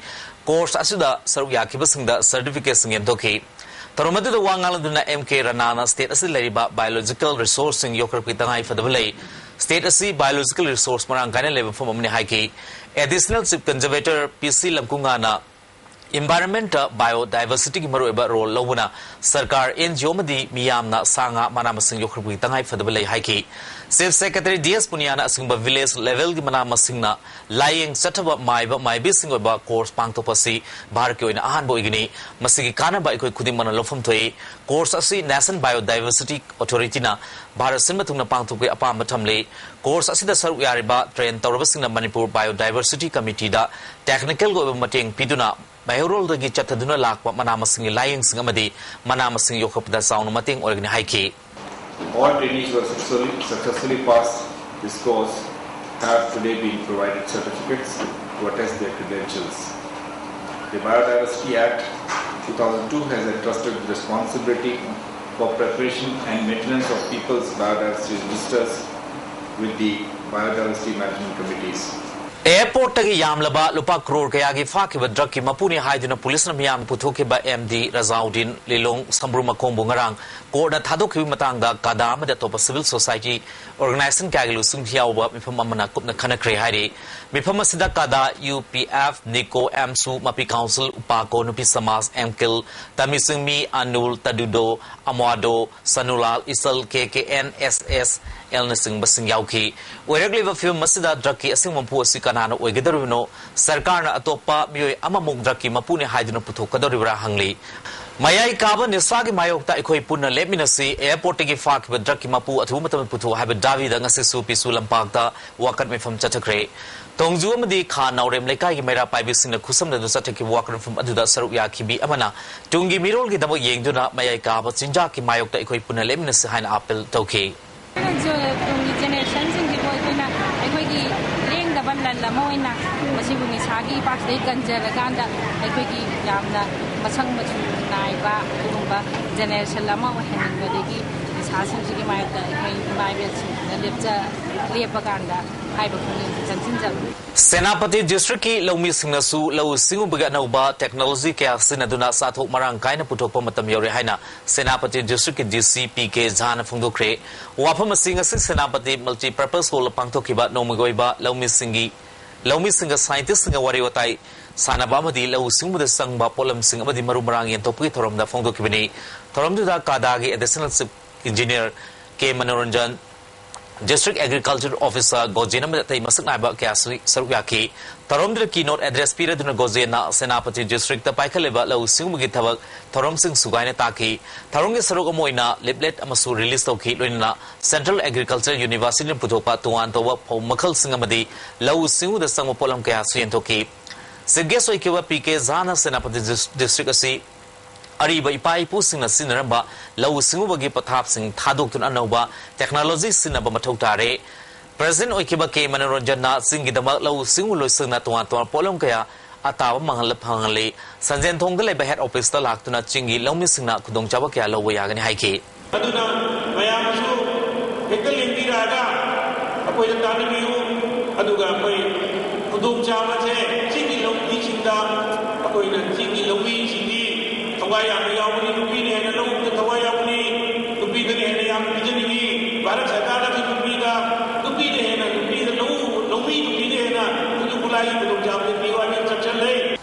ꯀꯣꯔꯁ ꯑꯁꯤꯗ ꯁꯔꯨꯛ ꯌꯥꯈꯤꯕꯁꯤꯡꯗ ꯁꯔꯇꯤꯐꯤꯀꯦꯠꯁꯤꯡ ꯌꯦꯟꯊꯣꯛꯈꯤ꯫ ꯊꯧꯔꯝ ꯑꯗꯨꯗ ꯋꯥ ꯉꯥꯡꯂꯗꯨꯅ ꯑꯦꯝ ꯀꯦ ꯔꯥꯅꯥꯅ ꯁ꯭ꯇꯦꯠ ꯑꯁꯤꯗ ꯂꯩꯔꯤꯕ ꯕꯥꯏꯑꯣꯂꯣꯖꯤꯀꯦꯜ ꯔꯤꯁꯣꯔꯁꯁꯤꯡ ꯌꯣꯛꯈꯠꯄꯒꯤ ꯇꯉꯥꯏ ꯐꯗꯕ ꯂꯩ꯫ ꯁ꯭ꯇꯦꯠ ꯑꯁꯤ ꯕꯥꯏꯑꯣꯂꯣꯖꯤꯀꯦꯜ ꯔꯤꯁꯣꯔꯁ ꯃꯔꯥꯡ ꯀꯥꯏꯅ ꯂꯩꯕ ꯃꯐꯝ ꯑꯃꯅꯤ ꯍꯥꯏꯈꯤ꯫ ꯑꯦꯗꯤꯁꯅꯦꯜ ꯆꯤꯐ ꯀꯟꯖꯔꯚꯦꯇꯔ ꯄꯤ ꯁꯤ ꯂꯝꯀꯨꯉꯥꯅ ꯏꯟꯚꯥꯏꯔꯟꯃꯦꯟꯇ ꯕꯥꯏꯑꯣꯗꯥꯏꯚꯔꯁꯤꯇꯤꯒꯤ ꯃꯔꯨꯑꯣꯏꯕ ꯔꯣꯜ ꯂꯧꯕꯅ ꯁꯔꯀꯥꯔ, ꯑꯦꯟ ꯖꯤ ꯑꯣ ꯑꯃꯗꯤ ꯃꯤꯌꯥꯝꯅ ꯁꯥ ꯉꯥ, ꯃꯅꯥ ꯃꯁꯤꯡ ꯌꯣꯛꯈꯠꯄꯒꯤ ꯇꯉꯥꯏ ꯐꯗꯕ ꯂꯩ ꯍꯥꯏꯈꯤ꯫ ꯆꯤꯐ ꯁꯦꯀ꯭ꯔꯦꯇꯔꯤ ꯗꯤ ꯑꯦꯁ ꯄꯨꯅꯤꯌꯥꯅ ꯑꯁꯤꯒꯨꯝꯕ ꯚꯤꯂꯦꯖ ꯂꯦꯚꯦꯜꯒꯤ ꯃꯅꯥ ꯃꯁꯤꯡꯅ ꯂꯥꯌꯦꯡ ꯆꯠꯊꯕ ꯃꯥꯏꯕ ꯃꯥꯏꯕꯤꯁꯤꯡ ꯑꯣꯏꯕ ꯀꯣꯔꯁ ꯄꯥꯡꯊꯣꯛꯄ ꯑꯁꯤ ꯚꯥꯔꯠꯀꯤ ꯑꯣꯏꯅ ꯑꯍꯥꯟꯕ ꯑꯣꯏꯒꯅꯤ꯫ ꯃꯁꯤꯒꯤ ꯀꯥꯟꯅꯕ ꯑꯩꯈꯣꯏ ꯈꯨꯗꯤꯡꯃꯛꯅ ꯂꯧꯐꯝ ꯊꯣꯛꯏ꯫ ꯀꯣꯔꯁ ꯑꯁꯤ ꯅꯦꯁꯅꯦꯜ ꯕꯥꯏꯑꯣꯗꯥꯏꯚꯔꯁꯤꯇꯤ ꯑꯣꯊꯣꯔꯤꯇꯤꯅ ꯚꯥꯔꯠ ꯁꯤꯟꯕ ꯊꯨꯡꯅ ꯄꯥꯡꯊꯣꯛꯄꯒꯤ ꯑꯄꯥꯝꯕ ꯊꯝꯂꯤ꯫ ꯀꯣꯔꯁ ꯑꯁꯤꯗ ꯁꯔꯨꯛ ꯌꯥꯔꯤꯕ ꯇ꯭ꯔꯦꯟ ꯇꯧꯔꯕꯁꯤꯡꯅ ꯃꯅꯤꯄꯨꯔ ꯕꯥꯏꯑꯣꯗꯥꯏꯚꯔꯁꯤꯇꯤ ꯀꯃꯤꯇꯤꯗ ꯇꯦꯛꯅꯤꯀꯦꯜꯒꯤ ꯑꯣꯏꯕ ꯃꯇꯦꯡ ꯄꯤꯗꯨꯅ ꯃꯩꯍꯧꯔꯣꯜꯗꯒꯤ ꯆꯠꯊꯗꯨꯅ ꯂꯥꯛꯄ ꯃꯅꯥ ꯃꯁꯤꯡꯒꯤ ꯂꯥꯌꯦꯡꯁꯤꯡ ꯑꯃꯗꯤ ꯃꯅꯥ ꯃꯁꯤꯡ ꯌꯣꯛꯈꯠꯄꯗ ꯆꯥꯎꯅ ꯃꯇꯦꯡ ꯑꯣꯏꯒꯅꯤ ꯍꯥꯏꯈꯤ꯫ All trainees who have successfully, successfully passed this course have today been provided certificates to attest their credentials. The Biodiversity Act two thousand two has entrusted the responsibility for preparation and maintenance of people's biodiversity registers with the biodiversity management committees. ꯑꯦꯌꯔꯄꯣꯔꯠꯇꯒꯤ ꯌꯥꯝꯂꯕ ꯂꯨꯄꯥ ꯀ꯭ꯔꯣꯔ ꯀꯌꯥꯒꯤ ꯐꯥꯈꯤꯕ ꯗ꯭ꯔꯒꯀꯤ ꯃꯄꯨꯅꯤ ꯍꯥꯏꯗꯨꯅ ꯄꯨꯂꯤꯁꯅ ꯃꯤꯌꯥꯝꯅ ꯄꯨꯊꯣꯛꯈꯤꯕ ꯑꯦꯝ ꯗꯤ ꯔꯖꯥꯎꯗꯤꯟ ꯂꯤꯂꯣꯡ ꯁꯝꯕ꯭ꯔꯨ ꯃꯈꯣꯡꯕꯨ ꯉꯔꯥꯡ ꯀꯣꯔꯠꯅ ꯊꯥꯗꯣꯛꯈꯤꯕꯒꯤ ꯃꯇꯥꯡꯗ ꯀꯥꯗꯥ ꯑꯃꯗꯤ ꯑꯇꯣꯞꯄ ꯁꯤꯚꯤꯜ ꯁꯣꯁꯥꯏꯇꯤ ꯑꯣꯔꯒꯅꯥꯏꯖꯦꯁꯟ ꯀꯌꯥꯒꯤ ꯂꯨꯆꯤꯡ ꯌꯥꯎꯕ ꯃꯤꯐꯝ ꯑꯃꯅ ꯀꯨꯞꯅ ꯈꯟꯅꯈ꯭ꯔꯦ ꯍꯥꯏꯔꯤ꯫ ꯃꯤꯐꯝ ꯑꯁꯤꯗ ꯀꯥꯗꯥ, ꯌꯨ ꯄꯤ ꯑꯦꯐ, ꯅꯤꯀꯣ, ꯑꯦꯝꯁꯨ, ꯃꯄꯤ ꯀꯥꯎꯟꯁꯤꯜ, ꯎꯄꯥꯀꯣ, ꯅꯨꯄꯤ ꯁꯃꯥꯖ, ꯑꯦꯝꯀꯤꯜ, ꯇꯃꯤꯁꯤꯡꯃꯤ, ꯑꯅꯨꯜ, ꯇꯗꯨꯗꯣ, ꯑꯃ꯭ꯋꯥꯗꯣ, ꯁꯅꯨꯂꯥꯜ, ꯏꯁꯜ, ꯀꯦ ꯀꯦ ꯑꯦꯟ ꯑꯦꯁ ꯑꯦꯁ ꯑꯦꯜꯅꯆꯤꯡꯕꯁꯤꯡ ꯌꯥꯎꯈꯤ꯫ ꯑꯣꯏꯔꯛꯂꯤꯕ ꯐꯤꯕꯝ ꯑꯁꯤꯗ ꯗ꯭ꯔꯒꯀꯤ ꯑꯁꯦꯡꯕ ꯃꯄꯨ ꯑꯁꯤ ꯀꯅꯥꯅ ꯑꯣꯏꯒꯗꯧꯔꯤꯕꯅꯣ? ꯁꯔꯀꯥꯔꯅ ꯑꯇꯣꯞꯄ ꯃꯤꯑꯣꯏ ꯑꯃꯃꯨꯛ ꯗ꯭ꯔꯒꯀꯤ ꯃꯄꯨꯅꯤ ꯍꯥꯏꯗꯨꯅ ꯄꯨꯊꯣꯛꯀꯗꯧꯔꯤꯕ꯭ꯔꯥ ꯍꯪꯂꯤ꯫ ꯃꯌꯥꯏ ꯀꯥꯕ ꯅꯤꯁꯥꯒꯤ ꯃꯥꯌꯣꯛꯇ ꯑꯩꯈꯣꯏ ꯄꯨꯟꯅ ꯂꯦꯞꯃꯤꯟꯅꯁꯤ, ꯑꯦꯌꯔꯄꯣꯔꯠꯇꯒꯤ ꯐꯥꯈꯤꯕ ꯗ꯭ꯔꯒꯀꯤ ꯃꯄꯨ ꯑꯊꯨꯕ ꯃꯇꯝꯗ ꯄꯨꯊꯣꯛ ꯍꯥꯏꯕ ꯗꯥꯕꯤꯗ ꯉꯁꯤꯁꯨ ꯄꯤꯁꯨ ꯂꯝꯄꯥꯛꯇ ꯋꯥꯀꯠ ꯃꯤꯐꯝ ꯆꯠꯊꯈ꯭ꯔꯦ꯫ ꯊꯣꯡꯖꯨ ꯑꯃꯗꯤ ꯈꯥ ꯅꯥꯎꯔꯦꯝ ꯂꯩꯀꯥꯏꯒꯤ ꯃꯩꯔꯥ ꯄꯥꯏꯕꯤꯁꯤꯡꯅ ꯈꯨꯠꯁꯝꯅꯗꯨꯅ ꯆꯠꯊꯈꯤꯕ ꯋꯥꯀꯠ ꯃꯤꯐꯝ ꯑꯗꯨꯗ ꯁꯔꯨꯛ ꯌꯥꯈꯤꯕꯤ ꯑꯃꯅ ꯇꯨꯡꯒꯤ ꯃꯤꯔꯣꯜꯒꯤꯗꯃꯛ ꯌꯦꯡꯗꯨꯅ ꯃꯌꯥꯏ ꯀꯥꯕ ꯆꯤꯟꯖꯥꯛꯀꯤ ꯃꯥꯌꯣꯛꯇ ꯑꯩꯈꯣꯏ ꯄꯨꯟꯅ ꯂꯦꯞꯃꯤꯟꯅꯁꯤ ꯍꯥꯏꯅ ꯑꯥꯄꯤꯜ ꯇꯧꯈꯤ꯫ ꯇꯨꯡꯒꯤ ꯖꯦꯅꯦꯔꯦꯁꯟꯁꯤꯡꯁꯤꯕꯨ ꯑꯩꯈꯣꯏꯅ ꯑꯩꯈꯣꯏꯒꯤ ꯂꯦꯡꯗꯕ ꯂꯟ ꯑꯃ ꯑꯣꯏꯅ ꯃꯁꯤꯕꯨ ꯅꯤꯁꯥꯒꯤ ꯏꯄꯥꯛꯁꯤꯗꯒꯤ ꯀꯟꯖꯔꯀꯥꯟꯗ ꯑꯩꯈꯣꯏꯒꯤ ꯌꯥꯝꯅ ꯃꯁꯛ ꯃꯆꯨ ꯅꯥꯏꯕ ꯑꯗꯨꯒꯨꯝꯕ ꯖꯦꯅꯦꯔꯦꯁꯟ ꯑꯃ ꯑꯣꯏꯍꯟꯅꯤꯡꯕꯗꯒꯤ ꯅꯤꯁꯥꯁꯤꯡꯁꯤꯒꯤ ꯃꯥꯌꯣꯛꯇ ꯑꯩꯈꯣꯏ ꯏꯃꯥ ꯏꯕꯦꯜꯁꯤꯡꯁꯤꯅ ꯂꯦꯞꯆ ꯂꯦꯞꯄ ꯀꯥꯟꯗ ꯍꯥꯏꯕ ꯈꯣꯡꯖꯪꯁꯤ ꯆꯪꯁꯤꯟꯖꯕꯅꯤ꯫ ꯁꯦꯅꯥꯄꯇꯤ ꯗꯤꯁꯇ꯭ꯔꯤꯛꯀꯤ ꯂꯧꯃꯤꯁꯤꯡꯅꯁꯨ ꯂꯧꯎ ꯁꯤꯡꯎꯕꯒꯤ ꯑꯅꯧꯕ ꯇꯦꯛꯅꯣꯂꯣꯖꯤ ꯀꯌꯥ ꯁꯤꯖꯤꯟꯅꯗꯨꯅ ꯆꯥꯊꯣꯛ ꯃꯔꯥꯡ ꯀꯥꯏꯅ ꯄꯨꯊꯣꯛꯄ ꯃꯇꯝ ꯌꯧꯔꯦ ꯍꯥꯏꯅ ꯁꯦꯅꯥꯄꯇꯤ ꯗꯤꯁꯇ꯭ꯔꯤꯛꯀꯤ ꯗꯤ ꯁꯤ ꯄꯤ ꯀꯦ ꯖꯥꯅ ꯐꯣꯡꯗꯣꯛꯈ꯭ꯔꯦ꯫ ꯋꯥꯐꯝ ꯑꯁꯤ ꯉꯁꯤ ꯁꯦꯅꯥꯄꯇꯤ ꯃꯜꯇꯤꯄꯔꯄꯁ ꯍꯣꯜꯗ ꯄꯥꯡꯊꯣꯛꯈꯤꯕ ꯅꯣꯡꯃꯒꯤ ꯑꯣꯏꯕ ꯂꯧꯃꯤꯁꯤꯡꯒꯤ ꯂꯧꯃꯤꯁꯤꯡꯒ ꯁꯥꯏꯟꯇꯤꯁꯁꯤꯡꯒ ꯋꯥꯔꯤ ꯋꯥꯇꯥꯏ ꯁꯥꯟꯅꯕ ꯑꯃꯗꯤ ꯂꯧꯎ ꯁꯤꯡꯎꯕꯗ ꯆꯪꯕ ꯄꯣꯠꯂꯝꯁꯤꯡ ꯑꯃꯗꯤ ꯃꯔꯨ ꯃꯔꯥꯡ ꯌꯦꯟꯊꯣꯛꯄꯒꯤ ꯊꯧꯔꯝꯗ ꯐꯣꯡꯗꯣꯛꯈꯤꯕꯅꯤ꯫ ꯊꯧꯔꯝꯗꯨꯗ ꯀꯥꯗꯥꯒꯤ ꯑꯦꯗꯤꯁꯅꯦꯜ ꯆꯤꯐ ꯏꯟꯖꯤꯅꯤꯌꯔ ꯀꯦ ꯃꯅꯣꯔꯟꯖꯟ, ꯗꯤꯁꯇ꯭ꯔꯤꯛ ꯑꯦꯒ꯭ꯔꯤꯀꯜꯆꯔ ꯑꯣꯐꯤꯁꯥꯔ ꯒꯣꯖꯦꯟ ꯑꯃꯗꯤ ꯑꯇꯩ ꯃꯁꯛ ꯅꯥꯏꯕ ꯀꯌꯥꯁꯨ ꯁꯔꯨꯛ ꯌꯥꯈꯤ꯫ ꯊꯧꯔꯝꯗꯨꯗ ꯀꯤꯅꯣꯠ ꯑꯦꯗ꯭ꯔꯦꯁ ꯄꯤꯔꯗꯨꯅ ꯒꯣꯖꯦꯟꯅ ꯁꯦꯅꯥꯄꯇꯤ ꯗꯤꯁꯇ꯭ꯔꯤꯛꯇ ꯄꯥꯏꯈꯠꯂꯤꯕ ꯂꯧꯎ ꯁꯤꯡꯎꯕꯒꯤ ꯊꯕꯛ ꯊꯧꯔꯝꯁꯤꯡ ꯁꯨꯒꯥꯏꯅ ꯇꯥꯛꯈꯤ꯫ ꯊꯧꯔꯝꯒꯤ ꯁꯔꯨꯛ ꯑꯃ ꯑꯣꯏꯅ ꯂꯤꯞꯂꯦꯠ ꯑꯃꯁꯨ ꯔꯤꯂꯤꯖ ꯇꯧꯈꯤ, ꯂꯣꯏꯅꯅ ꯁꯦꯟꯇ꯭ꯔꯦꯜ ꯑꯦꯒ꯭ꯔꯤꯀꯜꯆꯔ ꯌꯨꯅꯤꯚꯔꯁꯤꯇꯤꯅ ꯄꯨꯊꯣꯛꯄ ꯇꯣꯉꯥꯟ ꯇꯧꯕ ꯐꯧ ꯃꯈꯜꯁꯤꯡ ꯑꯃꯗꯤ ꯂꯧꯎ ꯁꯤꯡꯎꯗ ꯆꯪꯕ ꯄꯣꯠꯂꯝ ꯀꯌꯥꯁꯨ ꯌꯦꯟꯊꯣꯛꯈꯤ꯫ ꯆꯤꯐ ꯒꯦꯁ ꯑꯣꯏꯈꯤꯕ ꯄꯤ ꯀꯦ ꯖꯥꯅ ꯁꯦꯅꯥꯄꯇꯤ ꯗꯤꯁ-, ꯗꯤꯁꯇ꯭ꯔꯤꯛ ꯑꯁꯤ ꯑꯔꯤꯕ ꯏꯄꯥ ꯏꯄꯨꯁꯤꯡꯅ ꯁꯤꯖꯤꯟꯅꯔꯝꯕ ꯂꯧꯎ ꯁꯤꯡꯎꯕꯒꯤ ꯄꯊꯥꯞꯁꯤꯡ ꯊꯥꯗꯣꯛꯇꯨꯅ ꯑꯅꯧꯕ ꯇꯦꯛꯅꯣꯂꯣꯖꯤ ꯁꯤꯖꯤꯟꯅꯕ ꯃꯊꯧ ꯇꯥꯔꯦ꯫ ꯄ꯭ꯔꯦꯁꯤꯗꯦꯟꯠ ꯑꯣꯏꯈꯤꯕ ꯀꯦ ꯃꯅꯣꯔꯟꯖꯟꯅ ꯆꯤꯡꯒꯤꯗꯃꯛ ꯂꯧꯎ ꯁꯤꯡꯎ ꯂꯣꯏꯁꯪꯅ ꯇꯣꯉꯥꯟ ꯇꯣꯉꯥꯟꯕ ꯄꯣꯠꯂꯝ ꯀꯌꯥ ꯑꯇꯥꯕ ꯃꯥꯡꯍꯜꯂ ꯐꯪꯍꯜꯂꯤ꯫ ꯁꯟꯖꯦꯟꯊꯣꯡꯗ ꯂꯩꯕ ꯍꯦꯗ ꯑꯣꯐꯤꯁꯇ ꯂꯥꯛꯇꯨꯅ ꯆꯤꯡꯒꯤ ꯂꯧꯃꯤꯁꯤꯡꯅ ꯈꯨꯗꯣꯡꯆꯥꯕ ꯀꯌꯥ ꯂꯧꯕ ꯌꯥꯒꯅꯤ ꯍꯥꯏꯈꯤ꯫ ꯑꯗꯨꯅ ꯃꯌꯥꯝꯁꯨ ꯍꯦꯛꯇ ꯂꯦꯡꯕꯤꯔꯛꯑꯒ ꯑꯩꯈꯣꯏꯗ ꯇꯥꯟꯅꯕꯤꯌꯨ꯫ ꯑꯗꯨꯒ ꯑꯩꯈꯣꯏ ꯈꯨꯗꯣꯡꯆꯥꯕꯁꯦ ꯆꯤꯡꯒꯤ ꯂꯧꯃꯤꯁꯤꯡꯗ, ꯑꯩꯈꯣꯏꯅ ꯆꯤꯡꯒꯤ ꯂꯧꯃꯤꯁꯤꯡꯗꯤ ꯊꯋꯥꯏ ꯌꯥꯝꯅ ꯌꯥꯎꯕꯅꯤ꯫ ꯅꯨꯄꯤꯅ ꯍꯦꯟꯅ ꯂꯧ ꯎꯕꯗ ꯊꯋꯥꯏ ꯌꯥꯎꯕꯅꯤ꯫ ꯅꯨꯄꯤꯗꯒꯤ ꯍꯦꯟꯅ ꯌꯥꯝ ꯄꯤꯖꯅꯤꯡꯉꯤ꯫ ꯚꯥꯔꯠ ꯁꯔꯀꯥꯔꯅꯁꯨ ꯅꯨꯄꯤꯗ, ꯅꯨꯄꯤꯅ ꯍꯦꯟꯅ, ꯅꯨꯄꯤꯗ ꯂꯧ, ꯂꯧꯃꯤ ꯅꯨꯄꯤꯗ ꯍꯦꯟꯅ ꯈꯨꯠꯁꯨ ꯈꯨꯠꯂꯥꯏꯒꯤ ꯈꯨꯗꯣꯡꯆꯥꯕꯁꯦ ꯄꯤꯌꯨ ꯍꯥꯏꯅ ꯆꯠꯁꯜꯂꯦ꯫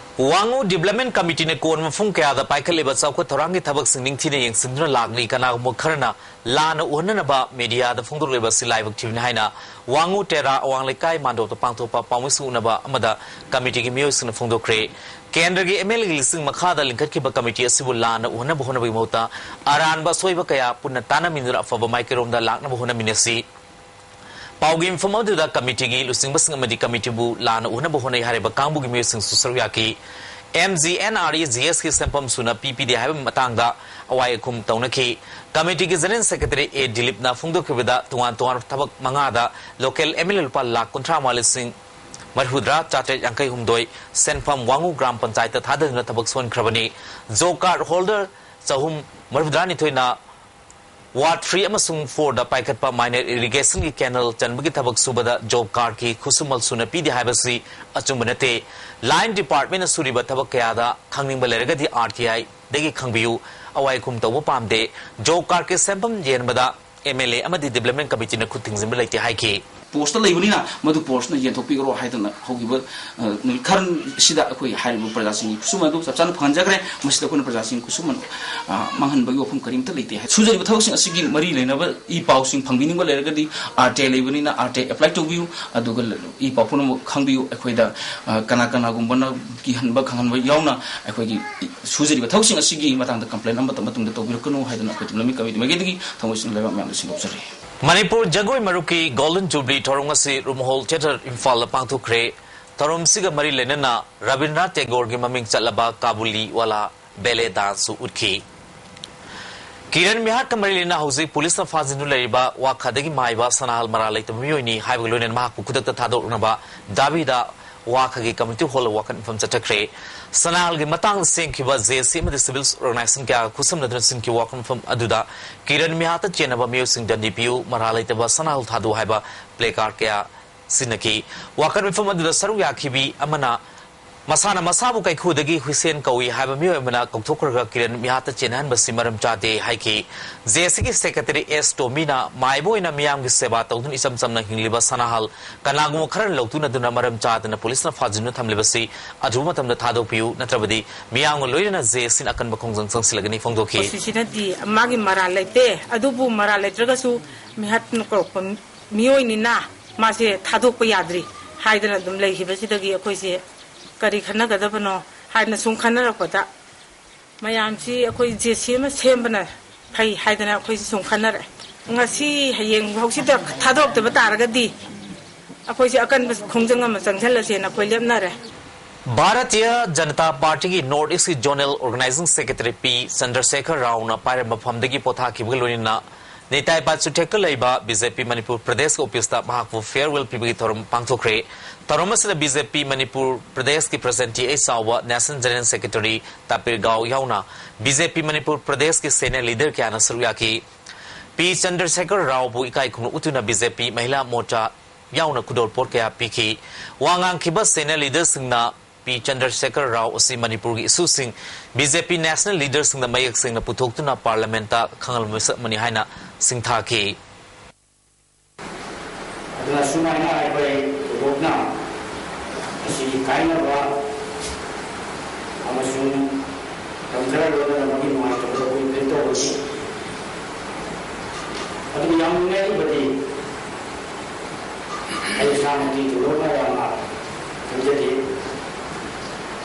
ꯋꯥꯉꯨ ꯗꯤꯕ꯭ꯂꯞꯃꯦꯟ ꯀꯃꯤꯇꯤꯅ ꯀꯣꯟ ꯃꯐꯝ ꯀꯌꯥꯗ ꯄꯥꯏꯈꯠꯂꯤꯕ ꯆꯥꯎꯈꯠ ꯊꯧꯔꯥꯡꯒꯤ ꯊꯕꯛꯁꯤꯡ ꯅꯤꯡꯊꯤꯅ ꯌꯦꯡꯁꯤꯟꯗꯨꯅ ꯂꯥꯛꯂꯤ꯫ ꯀꯅꯥꯒꯨꯝꯕ ꯈꯔꯅ ꯂꯥꯟꯅ ꯎꯍꯟꯅꯅꯕ ꯃꯤꯗꯤꯌꯥꯗ ꯐꯣꯡꯗꯣꯛꯂꯤꯕ ꯑꯁꯤ ꯂꯥꯏꯕꯛ ꯊꯤꯕꯅꯤ ꯍꯥꯏꯅ ꯋꯥꯉꯨ ꯇꯦꯔꯥ ꯑꯋꯥꯡ ꯂꯩꯀꯥꯏ ꯃꯥꯟꯗꯣꯞꯇ ꯄꯥꯡꯊꯣꯛꯄ ꯄꯥꯎꯃꯤꯁꯤꯡ ꯎꯅꯕ ꯑꯃꯗ ꯀꯃꯤꯇꯤꯒꯤ ꯃꯤꯑꯣꯏꯁꯤꯡꯅ ꯐꯣꯡꯗꯣꯛꯈ꯭ꯔꯦ꯫ ꯀꯦꯟꯗ꯭ꯔꯒꯤ ꯑꯦꯝ ꯑꯦꯜ ꯑꯦꯒꯤ ꯂꯤꯁꯤꯡ ꯃꯈꯥꯗ ꯂꯤꯡꯈꯠꯈꯤꯕ ꯀꯃꯤꯇꯤ ꯑꯁꯤꯕꯨ ꯂꯥꯟꯅ ꯎꯍꯟꯅꯕ ꯍꯣꯠꯅꯕꯒꯤ ꯃꯍꯨꯠꯇ ꯑꯔꯥꯟꯕ ꯑꯁꯣꯏꯕ ꯀꯌꯥ ꯄꯨꯟꯅ ꯇꯥꯟꯅꯃꯤꯟꯅꯗꯨꯅ ꯑꯐꯕ ꯃꯥꯏꯀꯩꯔꯣꯝꯗ ꯂꯥꯛꯅꯕ ꯍꯣꯠꯅꯃꯤꯟꯅꯁꯤ꯫ ꯄꯥꯎꯒꯤ ꯃꯤꯐꯝ ꯑꯗꯨꯗ ꯀꯃꯤꯇꯤꯒꯤ ꯂꯨꯆꯤꯡꯕꯁꯤꯡ ꯑꯃꯗꯤ ꯀꯃꯤꯇꯤꯕꯨ ꯂꯥꯟꯅ ꯎꯍꯟꯅꯕ ꯍꯣꯠꯅꯩ ꯍꯥꯏꯔꯤꯕ ꯀꯥꯡꯕꯨꯒꯤ ꯃꯤꯑꯣꯏꯁꯤꯡꯁꯨ ꯁꯔꯨꯛ ꯌꯥꯈꯤ꯫ M G N R E G ꯑꯦꯁꯀꯤ ꯁꯦꯟꯐꯝ ꯁꯨꯅ ꯄꯤ ꯄꯤꯗꯦ ꯍꯥꯏꯕ ꯃꯇꯥꯡꯗ ꯑꯋꯥꯏ ꯑꯈꯨꯝ ꯇꯧꯅꯈꯤ꯫ ꯀꯃꯤꯇꯤꯒꯤ ꯖꯦꯅꯔꯦꯜ ꯁꯦꯀ꯭ꯔꯦꯇꯔꯤ ꯑꯦ ꯗꯤꯂꯤꯞꯅ ꯐꯣꯡꯗꯣꯛꯈꯤꯕꯗ ꯇꯣꯉꯥꯟ ꯇꯣꯉꯥꯟꯕ ꯊꯕꯛ ꯃꯉꯥꯗ ꯂꯣꯀꯦꯜ ꯑꯦꯝ ꯑꯦꯜ ꯑꯦ ꯂꯨꯄꯥ ꯂꯥꯈ ꯀꯨꯟꯊ꯭ꯔꯥ ꯃꯉꯥ ꯂꯤꯁꯤꯡ ꯃꯔꯤꯐꯨꯇꯔꯥ ꯆꯥꯇ꯭ꯔꯦꯠ ꯌꯥꯡꯈꯩ ꯍꯨꯝꯗꯣꯏ ꯁꯦꯟꯐꯝ ꯋꯥꯉꯨ ꯒ꯭ꯔꯥꯝ ꯄꯟꯆꯥꯌꯠꯇ ꯊꯥꯗꯗꯨꯅ ꯊꯕꯛ ꯁꯨꯍꯟꯈ꯭ꯔꯕꯅꯤ꯫ ꯖꯣꯕ ꯀꯥꯔꯗ ꯍꯣꯜꯗꯔ ꯆꯍꯨꯝ ꯃꯔꯤꯐꯨꯇꯔꯥꯅꯤꯊꯣꯏꯅ ꯋꯥꯔꯗ ꯊ꯭ꯔꯤ ꯑꯃꯁꯨꯡ ꯐꯣꯔꯗ ꯄꯥꯏꯈꯠꯄ ꯃꯥꯏꯅꯔ ꯏꯔꯤꯒꯦꯁꯟꯒꯤ ꯀꯦꯅꯦꯜ ꯆꯟꯕꯒꯤ ꯊꯕꯛ ꯁꯨꯕꯗ ꯖꯣꯕ ꯀꯥꯔꯗꯀꯤ ꯈꯨꯠꯁꯨꯃꯜ ꯁꯨꯅ ꯄꯤꯗꯦ ꯍꯥꯏꯕꯁꯤ ꯑꯆꯨꯝꯕ ꯅꯠꯇꯦ꯫ ꯂꯥꯏꯟ ꯗꯤꯄꯥꯔꯠꯃꯦꯟꯅ ꯁꯨꯔꯤꯕ ꯊꯕꯛ ꯀꯌꯥꯗ ꯈꯪꯅꯤꯡꯕ ꯂꯩꯔꯒꯗꯤ ꯑꯥꯔ ꯇꯤ ꯑꯥꯏꯗꯒꯤ ꯈꯪꯕꯤꯌꯨ꯫ ꯑꯋꯥꯏ ꯑꯈꯨꯝ ꯇꯧꯕ ꯄꯥꯝꯗꯦ꯫ ꯖꯣꯕ ꯀꯥꯔꯗꯀꯤ ꯁꯦꯟꯐꯝ ꯌꯦꯟꯕꯗ ꯑꯦꯝ ꯑꯦꯜ ꯑꯦ ꯑꯃꯗꯤ ꯗꯤꯕ꯭ꯂꯞꯃꯦꯟ ꯀꯃꯤꯇꯤꯅ ꯈꯨꯠ ꯊꯤꯡꯖꯤꯟꯕ ꯂꯩꯇꯦ ꯍꯥꯏꯈꯤ꯫ ꯄꯣꯁꯇ ꯂꯩꯕꯅꯤꯅ ꯃꯗꯨ ꯄꯣꯁꯇꯅ ꯌꯦꯟꯊꯣꯛꯄꯤꯈ꯭ꯔꯣ ꯍꯥꯏꯗꯅ ꯍꯧꯈꯤꯕ, ꯑ, ꯅꯨꯃꯤꯠ ꯈꯔꯁꯤꯗ ꯑꯩꯈꯣꯏ ꯍꯥꯏꯔꯤꯕ ꯄ꯭ꯔꯖꯥꯁꯤꯡꯒꯤ ꯈꯨꯠꯁꯨꯃꯟ ꯑꯗꯨ ꯆꯞ ꯆꯥꯅ ꯐꯪꯍꯟꯖꯈ꯭ꯔꯦ꯫ ꯃꯁꯤꯗ ꯑꯩꯈꯣꯏꯅ ꯄ꯭ꯔꯖꯥꯁꯤꯡꯒꯤ ꯈꯨꯠꯁꯨꯃꯟ, ꯑ, ꯃꯥꯡꯍꯟꯕꯒꯤ ꯋꯥꯐꯝ ꯀꯔꯤꯝꯇ ꯂꯩꯇꯦ꯫ ꯁꯨꯖꯔꯤꯕ ꯊꯕꯛꯁꯤꯡ ꯑꯁꯤꯒꯤ ꯃꯔꯤ ꯂꯩꯅꯕ ꯏ ꯄꯥꯎꯁꯤꯡ ꯐꯪꯕꯤꯅꯤꯡꯕ ꯂꯩꯔꯒꯗꯤ ꯑꯥꯔ ꯇꯤ ꯑꯥꯏ ꯂꯩꯕꯅꯤꯅ ꯑꯥꯔ ꯇꯤ ꯑꯥꯏ ꯑꯦꯄ꯭ꯂꯥꯏ ꯇꯧꯕꯤꯌꯨ꯫ ꯑꯗꯨꯒ ꯏ ꯄꯥꯎ ꯄꯨꯝꯅꯃꯛ ꯈꯪꯕꯤꯌꯨ꯫ ꯑꯩꯈꯣꯏꯗ, ꯑ, ꯀꯅꯥ ꯀꯅꯥꯒꯨꯝꯕꯅ ꯀꯤꯍꯟꯕ ꯈꯪꯍꯟꯕ ꯌꯥꯎꯅ ꯑꯩꯈꯣꯏꯒꯤ ꯁꯨꯖꯔꯤꯕ ꯊꯕꯛꯁꯤꯡ ꯑꯁꯤꯒꯤ ꯃꯇꯥꯡꯗ ꯀꯝꯄ꯭ꯂꯦꯟ ꯑꯃꯠꯇ ꯃꯇꯨꯡꯗ ꯇꯧꯕꯤꯔꯛꯀꯅꯨ ꯍꯥꯏꯗꯅ ꯑꯩꯈꯣꯏ ꯗꯤꯕ꯭ꯂꯞꯃꯦꯟ ꯀꯃꯤꯇꯤ ꯃꯥꯏꯀꯩꯗꯒꯤ ꯊꯃꯣꯏ ꯁꯦꯡꯅ ꯂꯩꯕꯥꯛ ꯃꯌꯥꯝꯗ ꯁꯦꯡꯗꯣꯛꯆꯔꯤ꯫ ꯃꯅꯤꯄꯨꯔ ꯖꯒꯣꯏ ꯃꯔꯨꯞꯀꯤ ꯒꯣꯜꯗꯟ ꯖꯨꯕ꯭ꯂꯤ ꯊꯧꯔꯝ ꯑꯁꯤ ꯔꯨꯝꯍꯣꯜ ꯊꯤꯌꯦꯇꯔ ꯏꯝꯐꯥꯜꯗ ꯄꯥꯡꯊꯣꯛꯈ꯭ꯔꯦ꯫ ꯊꯧꯔꯝꯁꯤꯒ ꯃꯔꯤ ꯂꯩꯅꯅ ꯔꯕꯤꯟꯗ꯭ꯔꯅꯥꯊ ꯇꯦꯒꯣꯔꯒꯤ ꯃꯃꯤꯡ ꯆꯠꯂꯕ ꯀꯥꯕꯨꯂꯤ ꯋꯥꯂꯥ ꯕꯦꯂꯦ ꯗꯥꯟꯁꯁꯨ ꯎꯠꯈꯤ꯫ ꯀꯤꯔꯟ ꯃꯤꯍꯥꯠꯀ ꯃꯔꯤ ꯂꯩꯅꯅ ꯍꯧꯖꯤꯛ ꯄꯨꯂꯤꯁꯅ ꯐꯥꯖꯤꯟꯗꯨꯅ ꯂꯩꯔꯤꯕ ꯋꯥꯈꯥꯗꯒꯤ ꯃꯥꯏꯕ ꯁꯅꯥꯍꯜ ꯃꯔꯥꯜ ꯂꯩꯇꯕ ꯃꯤꯑꯣꯏꯅꯤ ꯍꯥꯏꯕꯒ ꯂꯣꯏꯅꯅ ꯃꯍꯥꯛꯄꯨ ꯈꯨꯗꯛꯇ ꯊꯥꯗꯣꯛꯅꯕ ꯗꯥꯕꯤꯗ ꯋꯥꯈꯒꯤ community hall ꯋꯥꯀꯠ ꯃꯤꯐꯝ ꯆꯠꯊꯈ꯭ꯔꯦ꯫ ꯁꯅꯥꯍꯜꯒꯤ ꯃꯇꯥꯡꯗ ꯁꯦꯝꯈꯤꯕ J C ꯑꯃꯗꯤ civil organization ꯀꯌꯥꯒ ꯈꯨꯠꯁꯝꯅꯗꯨꯅ ꯁꯤꯟꯈꯤꯕ ꯋꯥꯀꯠ ꯃꯤꯐꯝ ꯑꯗꯨꯗ ꯀꯤꯔꯟ ꯃꯤꯍꯥꯠꯇ ꯆꯦꯟꯅꯕ ꯃꯤꯑꯣꯏꯁꯤꯡ ꯗꯟꯗꯤ ꯄꯤꯌꯨ, ꯃꯔꯥꯜ ꯂꯩꯇꯕ ꯁꯅꯥꯍꯜ ꯊꯥꯗꯣꯛꯎ ꯍꯥꯏꯕ placard ꯀꯌꯥ ꯁꯤꯖꯤꯟꯅꯈꯤ꯫ ꯋꯥꯀꯠ ꯃꯤꯐꯝ ꯑꯗꯨꯗ ꯁꯔꯨꯛ ꯌꯥꯈꯤꯕꯤ ꯑꯃꯅ ꯃꯁꯥꯅ ꯃꯁꯥꯕꯨ ꯀꯩꯈꯨꯗꯒꯤ ꯍꯨꯏꯁꯦꯟ ꯀꯧꯏ ꯍꯥꯏꯕ ꯃꯤꯑꯣꯏ ꯑꯃꯅ ꯀꯧꯊꯣꯛꯈ꯭ꯔꯒ ꯀꯤꯔꯟ ꯃꯤꯍꯥꯠꯇ ꯆꯦꯟꯅꯍꯟꯕꯁꯤ ꯃꯔꯝ ꯆꯥꯗꯦ ꯍꯥꯏꯈꯤ꯫ J C ꯒꯤ secretary S ꯇꯣꯝꯕꯤꯅ ꯃꯥꯏꯕ ꯑꯣꯏꯅ ꯃꯤꯌꯥꯝꯒꯤ ꯁꯦꯕꯥ ꯇꯧꯗꯨꯅ ꯏꯆꯝ ꯆꯝꯅ ꯍꯤꯡꯂꯤꯕ ꯁꯅꯥꯍꯜ ꯀꯅꯥꯒꯨꯝꯕ ꯈꯔꯅ ꯂꯧꯇꯨꯅꯗꯨꯅ ꯃꯔꯝ ꯆꯥꯗꯅ ꯄꯨꯂꯤꯁꯅ ꯐꯥꯖꯤꯟꯗꯨꯅ ꯊꯝꯂꯤꯕꯁꯤ ꯑꯊꯨꯕ ꯃꯇꯝꯗ ꯊꯥꯗꯣꯛꯄꯤꯌꯨ, ꯅꯠꯇ꯭ꯔꯕꯗꯤ ꯃꯤꯌꯥꯝꯒ ꯂꯣꯏꯅꯅ J Cꯅ ꯑꯀꯟꯕ ꯈꯣꯡꯖꯪ ꯆꯪꯁꯤꯜꯂꯒꯅꯤ ꯐꯣꯡꯗꯣꯛꯈꯤ꯫ ꯃꯁꯤꯁꯤꯅꯗꯤ ꯃꯥꯒꯤ ꯃꯔꯥꯜ ꯂꯩꯇꯦ, ꯑꯗꯨꯕꯨ ꯃꯔꯥꯜ ꯂꯩꯇ꯭ꯔꯒꯁꯨ ꯃꯤꯍꯥꯠꯅ ꯀꯧꯔꯛꯄ ꯃꯤꯑꯣꯏꯅꯤꯅ ꯃꯥꯁꯦ ꯊꯥꯗꯣꯛꯄ ꯌꯥꯗ꯭ꯔꯤ ꯍꯥꯏꯗꯅ ꯑꯗꯨꯝ ꯂꯩꯈꯤꯕꯁꯤꯗꯒꯤ ꯑꯩꯈꯣꯏꯁꯦ ꯀꯔꯤ ꯈꯟꯅꯒꯗꯕꯅꯣ ꯍꯥꯏꯅ ꯁꯨꯝ ꯈꯟꯅꯔꯛꯄꯗ ꯃꯌꯥꯝꯁꯤ ꯑꯩꯈꯣꯏ J C ꯑꯃ ꯁꯦꯝꯕꯅ ꯐꯩ ꯍꯥꯏꯗꯅ ꯑꯩꯈꯣꯏꯁꯤ ꯁꯨꯝ ꯈꯟꯅꯔꯛꯑꯦ꯫ ꯉꯁꯤ ꯍꯌꯦꯡ ꯐꯥꯎꯁꯤꯗ ꯊꯥꯗꯣꯛꯇꯕ ꯇꯥꯔꯒꯗꯤ ꯑꯩꯈꯣꯏꯁꯦ ꯑꯀꯟꯕ ꯈꯣꯡꯖꯪ ꯑꯃ ꯆꯪꯁꯤꯜꯂꯁꯦꯅ ꯑꯩꯈꯣꯏ ꯂꯦꯞꯅꯔꯦ꯫ ꯚꯥꯔꯇꯤꯌ ꯖꯅꯇꯥ ꯄꯥꯔꯇꯤꯒꯤ North East ꯀꯤ Zonal Organizing Secretary P ꯆꯟꯗ꯭ꯔꯁꯦꯈꯔ ꯔꯥꯎꯅ ꯄꯥꯏꯔꯝꯕ ꯐꯝꯗꯒꯤ ꯄꯣꯊꯥꯈꯤꯕꯒ ꯂꯣꯏꯅꯅ ꯅꯤꯇꯥꯏ ꯄꯥꯠꯁꯨꯊꯦꯛꯇ ꯂꯩꯕ B J P ꯃꯅꯤꯄꯨꯔ ꯄ꯭ꯔꯗꯦꯁꯀꯤ ꯑꯣꯐꯤꯁꯇ ꯃꯍꯥꯛꯄꯨ farewell ꯄꯤꯕꯒꯤ ꯊꯧꯔꯝ ꯄꯥꯡꯊꯣꯛꯈ꯭ꯔꯦ꯫ ꯊꯧꯔꯝ ꯑꯁꯤꯗ B J P ꯃꯅꯤꯄꯨꯔ ꯄ꯭ꯔꯗꯦꯁꯀꯤ president T H ꯆꯥꯎꯕ, National General Secretary ꯇꯥꯄꯤꯔ ꯒꯥꯎ ꯌꯥꯎꯅ B J P ꯃꯅꯤꯄꯨꯔ ꯄ꯭ꯔꯗꯦꯁꯀꯤ senior leader ꯀꯌꯥꯅ ꯁꯔꯨꯛ ꯌꯥꯈꯤ꯫ ꯄꯤ ꯆꯟꯗ꯭ꯔꯁꯦꯈꯔ ꯔꯥꯎꯕꯨ ꯏꯀꯥꯏ ꯈꯨꯝꯅ ꯎꯠꯇꯨꯅ B J P ꯃꯍꯤꯂꯥ ꯃꯣꯔꯆꯥ ꯌꯥꯎꯅ ꯈꯨꯗꯣꯜꯄꯣꯠ ꯀꯌꯥ ꯄꯤꯈꯤ꯫ ꯋꯥ ꯉꯥꯡꯈꯤꯕ senior leaderꯁꯤꯡꯅ ꯄꯤ ꯆꯟꯗ꯭ꯔꯁꯦꯈꯔ ꯔꯥꯎ ꯑꯁꯤ ꯃꯅꯤꯄꯨꯔꯒꯤ issueꯁꯤꯡ B J P national leaderꯁꯤꯡꯗ ꯃꯌꯦꯛ ꯁꯦꯡꯅ ꯄꯨꯊꯣꯛꯇꯨꯅ parliamentꯇ ꯈꯪꯍꯟꯕ ꯃꯤꯁꯛ ꯑꯃꯅꯤ ꯍꯥꯏꯅ ꯁꯤꯡꯊꯥꯈꯤ꯫ ꯑꯗꯨꯅ ꯁꯨꯃꯥꯏꯅ ꯑꯩꯈꯣꯏ ꯊꯣꯏꯗꯣꯛꯅ ꯉꯁꯤ ꯀꯥꯏꯅꯕ ꯑꯃꯁꯨꯡ ꯃꯇꯝ ꯈꯔ ꯂꯣꯏꯅꯅ ꯃꯥꯒꯤ ꯅꯨꯡꯉꯥꯏꯇꯕꯗꯣ ꯑꯩꯈꯣꯏ feel ꯇꯧꯔꯁꯤ꯫ ꯑꯗꯨꯕꯨ ꯌꯥꯝ ꯅꯨꯡꯉꯥꯏꯔꯤꯕꯗꯤ ꯑꯩ ꯏꯁꯥꯃꯛꯇꯤ ꯊꯣꯏꯗꯣꯛꯅ ꯌꯥꯝꯅ ꯈꯟꯖꯗꯦ꯫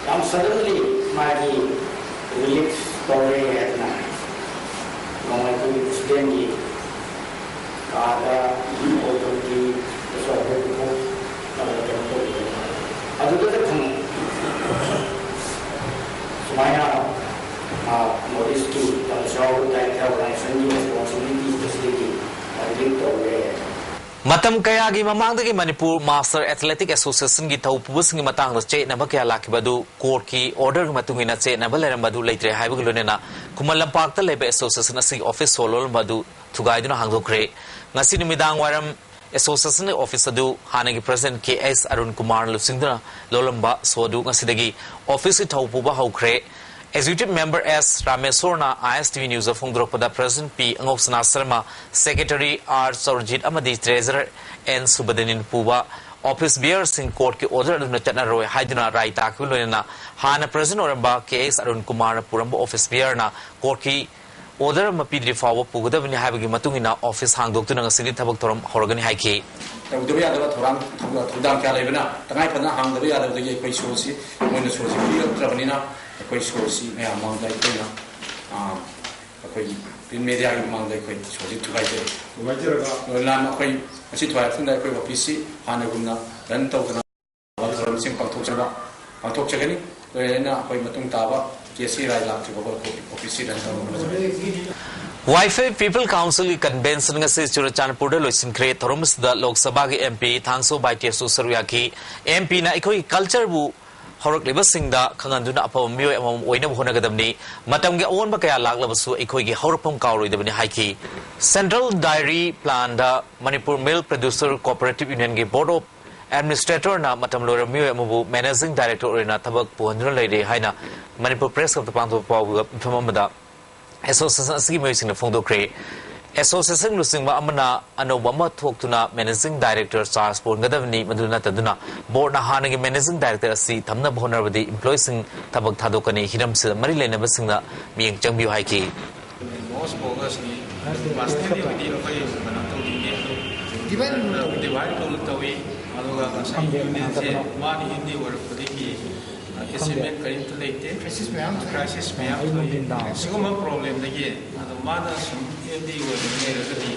ꯌꯥꯝ suddenly ꯃꯥꯒꯤ relief ꯇꯧꯔꯦ ꯍꯥꯏꯗꯅ ꯅꯣꯡꯃ ꯑꯩꯈꯣꯏꯒꯤ presidentꯀꯤ ꯀꯥꯗ authorityꯗꯁꯨ ꯑꯩꯈꯣꯏ ꯄꯨꯊꯣꯛꯅꯕ ꯀꯩꯅꯣ ꯇꯧꯕꯤꯔꯦ꯫ ꯑꯗꯨꯗꯇ ꯈꯪꯉꯤ꯫ ꯁꯨꯃꯥꯏꯅ, ꯑ, North Eastꯀꯤ ꯂꯝꯖꯥꯎ ꯂꯩꯀꯥꯏ organizationꯒꯤ responsibilityꯁꯤꯗꯒꯤ relief ꯇꯧꯔꯦ꯫ ꯃꯇꯝ ꯀꯌꯥꯒꯤ ꯃꯃꯥꯡꯗꯒꯤ ꯃꯅꯤꯄꯨꯔ ꯃꯥꯁꯇꯔ ꯑꯦꯊꯂꯦꯇꯤꯛ ꯑꯦꯁꯣꯁꯤꯌꯦꯁꯟꯒꯤ ꯊꯧ ꯄꯨꯕꯁꯤꯡꯒꯤ ꯃꯇꯥꯡꯗ ꯆꯌꯦꯠꯅꯕ ꯀꯌꯥ ꯂꯥꯛꯈꯤꯕ ꯑꯗꯨ ꯀꯣꯔꯠꯀꯤ ꯑꯣꯔꯗꯔꯒꯤ ꯃꯇꯨꯡ ꯏꯟꯅ ꯆꯌꯦꯠꯅꯕ ꯂꯩꯔꯝꯕ ꯑꯗꯨ ꯂꯩꯇ꯭ꯔꯦ ꯍꯥꯏꯕꯒ ꯂꯣꯏꯅꯅ ꯈꯨꯃꯟ ꯂꯝꯄꯥꯛꯇ ꯂꯩꯕ ꯑꯦꯁꯣꯁꯤꯌꯦꯁꯟ ꯑꯁꯤꯒꯤ ꯑꯣꯐꯤꯁ ꯁꯣ ꯂꯣꯜꯂꯝꯕ ꯑꯗꯨ ꯊꯨꯒꯥꯏꯗꯨꯅ ꯍꯥꯡꯗꯣꯛꯈ꯭ꯔꯦ꯫ ꯉꯁꯤ ꯅꯨꯃꯤꯗꯥꯡ ꯋꯥꯏꯔꯝ ꯑꯦꯁꯣꯁꯤꯌꯦꯁꯟꯒꯤ ꯑꯣꯐꯤꯁ ꯑꯗꯨ ꯍꯥꯟꯅꯒꯤ ꯄ꯭ꯔꯁꯤꯗꯦꯟꯠ ꯀꯦ ꯑꯦꯁ ꯑꯔꯨꯟ ꯀꯨꯃꯥꯔꯅ ꯂꯨꯆꯤꯡꯗꯨꯅ ꯂꯣꯜꯂꯝꯕ ꯁꯣ ꯑꯗꯨ ꯉꯁꯤꯗꯒꯤ ꯑꯣꯐꯤꯁꯀꯤ ꯊꯧ ꯄꯨꯕ ꯍꯧꯈ꯭ꯔꯦ꯫ ꯑꯦꯛꯖꯤꯀ꯭ꯌꯨꯇꯤꯚ ꯃꯦꯝꯕꯔ ꯑꯦꯁ ꯔꯥꯃꯦꯁꯣꯔꯅ ꯑꯥꯏ ꯑꯦꯁ ꯇꯤ ꯚꯤ ꯅ꯭ꯌꯨꯁꯇ ꯐꯣꯡꯗꯣꯔꯛꯄꯗ, ꯄ꯭ꯔꯁꯤꯗꯦꯟꯠ ꯄꯤ ꯑꯉꯧꯁꯅꯥ ꯁꯔꯃ, ꯁꯦꯀ꯭ꯔꯦꯇꯔꯤ ꯑꯥꯔ ꯆꯧꯔꯖꯤꯠ ꯑꯃꯗꯤ ꯇ꯭ꯔꯦꯖꯔꯔ ꯑꯦꯟ ꯁꯨꯕꯗꯅꯤꯅ ꯄꯨꯕ ꯑꯣꯐꯤꯁ ꯕꯤꯌꯔꯁꯤꯡ ꯀꯣꯔꯠꯀꯤ ꯑꯣꯔꯗꯔ ꯑꯗꯨꯅ ꯆꯠꯅꯔꯣꯏ ꯍꯥꯏꯗꯨꯅ ꯔꯥꯏ ꯇꯥꯈꯤꯕ ꯂꯣꯏꯅꯅ ꯍꯥꯟꯅ ꯄ꯭ꯔꯁꯤꯗꯦꯟꯠ ꯑꯣꯏꯔꯝꯕ ꯀꯦ ꯑꯦꯁ ꯑꯔꯨꯟ ꯀꯨꯃꯥꯔꯅ ꯄꯨꯔꯝꯕ ꯑꯣꯐꯤꯁ ꯕꯤꯌꯔꯅ ꯀꯣꯔꯠꯀꯤ ꯑꯣꯔꯗꯔ ꯑꯃ ꯄꯤꯗ꯭ꯔꯤ ꯐꯥꯎꯕ ꯄꯨꯒꯗꯕꯅꯤ ꯍꯥꯏꯕꯒꯤ ꯃꯇꯨꯡ ꯏꯟꯅ ꯑꯣꯐꯤꯁ ꯍꯥꯡꯗꯣꯛꯇꯨꯅ ꯉꯁꯤꯗꯤ ꯊꯕꯛ ꯊꯧꯔꯝ ꯍꯧꯔꯒꯅꯤ ꯍꯥꯏꯈꯤ꯫ ꯇꯧꯗꯕ ꯌꯥꯗꯕ ꯊꯧꯔꯥꯡ, ꯊꯧꯗꯥꯡ ꯀꯌꯥ ꯂꯩꯕꯅ ꯇꯉꯥꯏ ꯐꯗꯅ ꯍꯥꯡꯗꯕ ꯌꯥꯗꯕꯗꯒꯤ ꯑꯩꯈꯣꯏ ꯁꯣꯁꯤ, ꯃꯣꯏꯅ ꯁꯣꯁꯤ ꯄꯤꯔꯛꯇ꯭ꯔꯕꯅꯤꯅ ꯑꯩꯈꯣꯏ ꯁꯣꯁꯤ ꯃꯌꯥꯝ ꯃꯥꯡꯗ ꯑꯩꯈꯣꯏꯅ, ꯑꯥ, ꯑꯩꯈꯣꯏꯒꯤ ꯄ꯭ꯔꯤꯟꯠ ꯃꯦꯗꯤꯌꯥꯒꯤ ꯃꯃꯥꯡꯗ ꯑꯩꯈꯣꯏ ꯁꯣꯁꯤ ꯊꯨꯒꯥꯏꯖꯔꯤ꯫ ꯊꯨꯒꯥꯏꯖꯔꯒ ꯂꯣꯏꯅ ꯑꯩꯈꯣꯏ ꯉꯁꯤ ꯊꯨꯒꯥꯏ ꯃꯇꯨꯡꯗ ꯑꯩꯈꯣꯏ ꯑꯣꯐꯤꯁꯁꯤ ꯍꯥꯟꯅꯒꯨꯝꯅ ꯔꯟ ꯇꯧꯗꯅ ꯊꯧꯔꯝꯁꯤꯡ ꯄꯥꯡꯊꯣꯛꯆꯕ, ꯄꯥꯡꯊꯣꯛꯆꯒꯅꯤ꯫ ꯂꯣꯏꯅꯅ ꯑꯩꯈꯣꯏ ꯃꯇꯨꯡ ꯇꯥꯕ ꯀꯦꯁ ꯁꯤ ꯔꯥꯏ ꯂꯥꯛꯇ꯭ꯔꯤ ꯐꯥꯎꯕ ꯑꯩꯈꯣꯏ ꯑꯣꯐꯤꯁꯁꯤ ꯔꯟ ꯇꯧꯔꯒ ꯋꯥꯏꯐꯩ ꯄꯤꯄꯜ ꯀꯥꯎꯟꯁꯤꯜꯒꯤ ꯀꯟꯚꯦꯟꯁꯟ ꯉꯁꯤ ꯆꯨꯔꯆꯥꯟꯄꯨꯔꯗ ꯂꯣꯏꯁꯤꯟꯈ꯭ꯔꯦ꯫ ꯊꯧꯔꯝ ꯑꯁꯤꯗ ꯂꯣꯛ ꯁꯚꯥꯒꯤ ꯑꯦꯝ ꯄꯤ ꯊꯥꯡꯁꯣ ꯕꯥꯏꯇ꯭ꯌꯁꯨ ꯁꯔꯨꯛ ꯌꯥꯈꯤ꯫ ꯑꯦꯝ ꯄꯤꯅ ꯑꯩꯈꯣꯏꯒꯤ ꯀꯜꯆꯔꯕꯨ ꯍꯧꯔꯛꯂꯤꯕꯁꯤꯡꯗ ꯈꯪꯍꯟꯗꯨꯅ ꯑꯐꯕ ꯃꯤꯑꯣꯏ ꯑꯃꯃꯝ ꯑꯣꯏꯅꯕ ꯍꯣꯠꯅꯒꯗꯕꯅꯤ꯫ ꯃꯇꯝꯒꯤ ꯑꯑꯣꯟꯕ ꯀꯌꯥ ꯂꯥꯛꯂꯕꯁꯨ ꯑꯩꯈꯣꯏꯒꯤ ꯍꯧꯔꯛꯐꯝ ꯀꯥꯎꯔꯣꯏꯗꯕꯅꯤ ꯍꯥꯏꯈꯤ꯫ ꯁꯦꯟꯇ꯭ꯔꯦꯜ ꯗꯥꯏꯔꯤ ꯄ꯭ꯂꯥꯟꯗ ꯃꯅꯤꯄꯨꯔ ꯃꯤꯜꯛ ꯄ꯭ꯔꯣꯗ꯭ꯌꯨꯁꯔ ꯀꯣꯑꯣꯄꯔꯦꯇꯤꯚ ꯌꯨꯅꯤꯌꯟꯒꯤ ꯕꯣꯔꯗ ꯑꯣꯐ ꯑꯦꯗꯃꯤꯅꯤꯁꯇ꯭ꯔꯦꯇꯔꯅ ꯃꯇꯝ ꯂꯣꯏꯔꯕ ꯃꯤꯑꯣꯏ ꯑꯃꯕꯨ ꯃꯦꯅꯦꯖꯤꯡ ꯗꯥꯏꯔꯦꯛꯇꯔ ꯑꯣꯏꯅ ꯊꯕꯛ ꯄꯨꯍꯟꯗꯨꯅ ꯂꯩꯔꯦ ꯍꯥꯏꯅ ꯃꯅꯤꯄꯨꯔ ꯄ꯭ꯔꯦꯁ ꯀ꯭ꯂꯕꯇ ꯄꯥꯡꯊꯣꯛꯄ ꯄꯥꯎꯒ ꯃꯤꯐꯝ ꯑꯃꯗ ꯑꯦꯁꯣꯁꯤꯌꯦꯁꯟ ꯑꯁꯤꯒꯤ ꯃꯤꯑꯣꯏꯁꯤꯡꯅ ꯐꯣꯡꯗꯣꯛꯈ꯭ꯔꯦ꯫ ꯑꯦꯁꯣꯁꯤꯌꯦꯁꯟ ꯂꯨꯆꯤꯡꯕ ꯑꯃꯅ ꯑꯅꯧꯕ ꯑꯃ ꯊꯣꯛꯇꯨꯅ ꯃꯦꯅꯦꯖꯤꯡ ꯗꯥꯏꯔꯦꯛꯇꯔ ꯆꯥꯔꯖ ꯄꯨꯍꯟꯒꯗꯕꯅꯤ, ꯃꯗꯨ ꯅꯠꯇꯗꯨꯅ ꯕꯣꯔꯗꯅ ꯍꯥꯟꯅꯒꯤ ꯃꯦꯅꯦꯖꯤꯡ ꯗꯥꯏꯔꯦꯛꯇꯔ ꯑꯁꯤ ꯊꯝꯅꯕ ꯍꯣꯠꯅꯔꯕꯗꯤ ꯏꯝꯄ꯭ꯂꯣꯌꯤꯁꯤꯡ ꯊꯕꯛ ꯊꯥꯗꯣꯛꯀꯅꯤ꯫ ꯍꯤꯔꯝꯁꯤꯗ ꯃꯔꯤ ꯂꯩꯅꯕꯁꯤꯡꯅ ꯃꯤꯠꯌꯦꯡ ꯆꯪꯕꯤꯌꯨ ꯍꯥꯏꯈꯤ꯫ ꯃꯣꯁ ꯕꯣꯒꯁꯅꯤ꯫ ꯄꯥꯔꯁꯅꯦꯜꯂꯤꯕꯨꯗꯤ ꯑꯩꯈꯣꯏ ꯀꯩꯅꯣ ꯇꯧꯅꯤꯡꯗꯦ꯫ ꯏꯚꯟ ꯑꯗꯨꯒ ꯗꯤꯚꯥꯏꯠ ꯇꯧꯅ ꯇꯧꯏ꯫ ꯑꯗꯨꯒ ꯉꯁꯥꯏ ꯌꯨꯅꯤꯌꯟꯁꯦ ꯃꯥꯅ ꯑꯦꯝ ꯗꯤ ꯑꯣꯏꯔꯛꯄꯗꯒꯤ ꯑꯦꯆꯤꯞꯃꯦꯟ ꯀꯔꯤꯝꯇ ꯂꯩꯇꯦ꯫ ꯀ꯭ꯔꯥꯏꯁꯤꯁ ꯃꯌꯥꯝ ꯊꯣꯛꯏ꯫ ꯀ꯭ꯔꯥꯏꯁꯤꯁ ꯃꯌꯥꯝ ꯊꯣꯛꯏ꯫ ꯁꯤꯒꯨꯝꯕ ꯄ꯭ꯔꯣꯕ꯭ꯂꯦꯝꯗꯒꯤ ꯑꯗꯣ ꯃꯥꯅ ꯁꯨꯝ ꯑꯦꯝ ꯗꯤ ꯑꯣꯏꯅ ꯂꯩꯔꯒꯗꯤ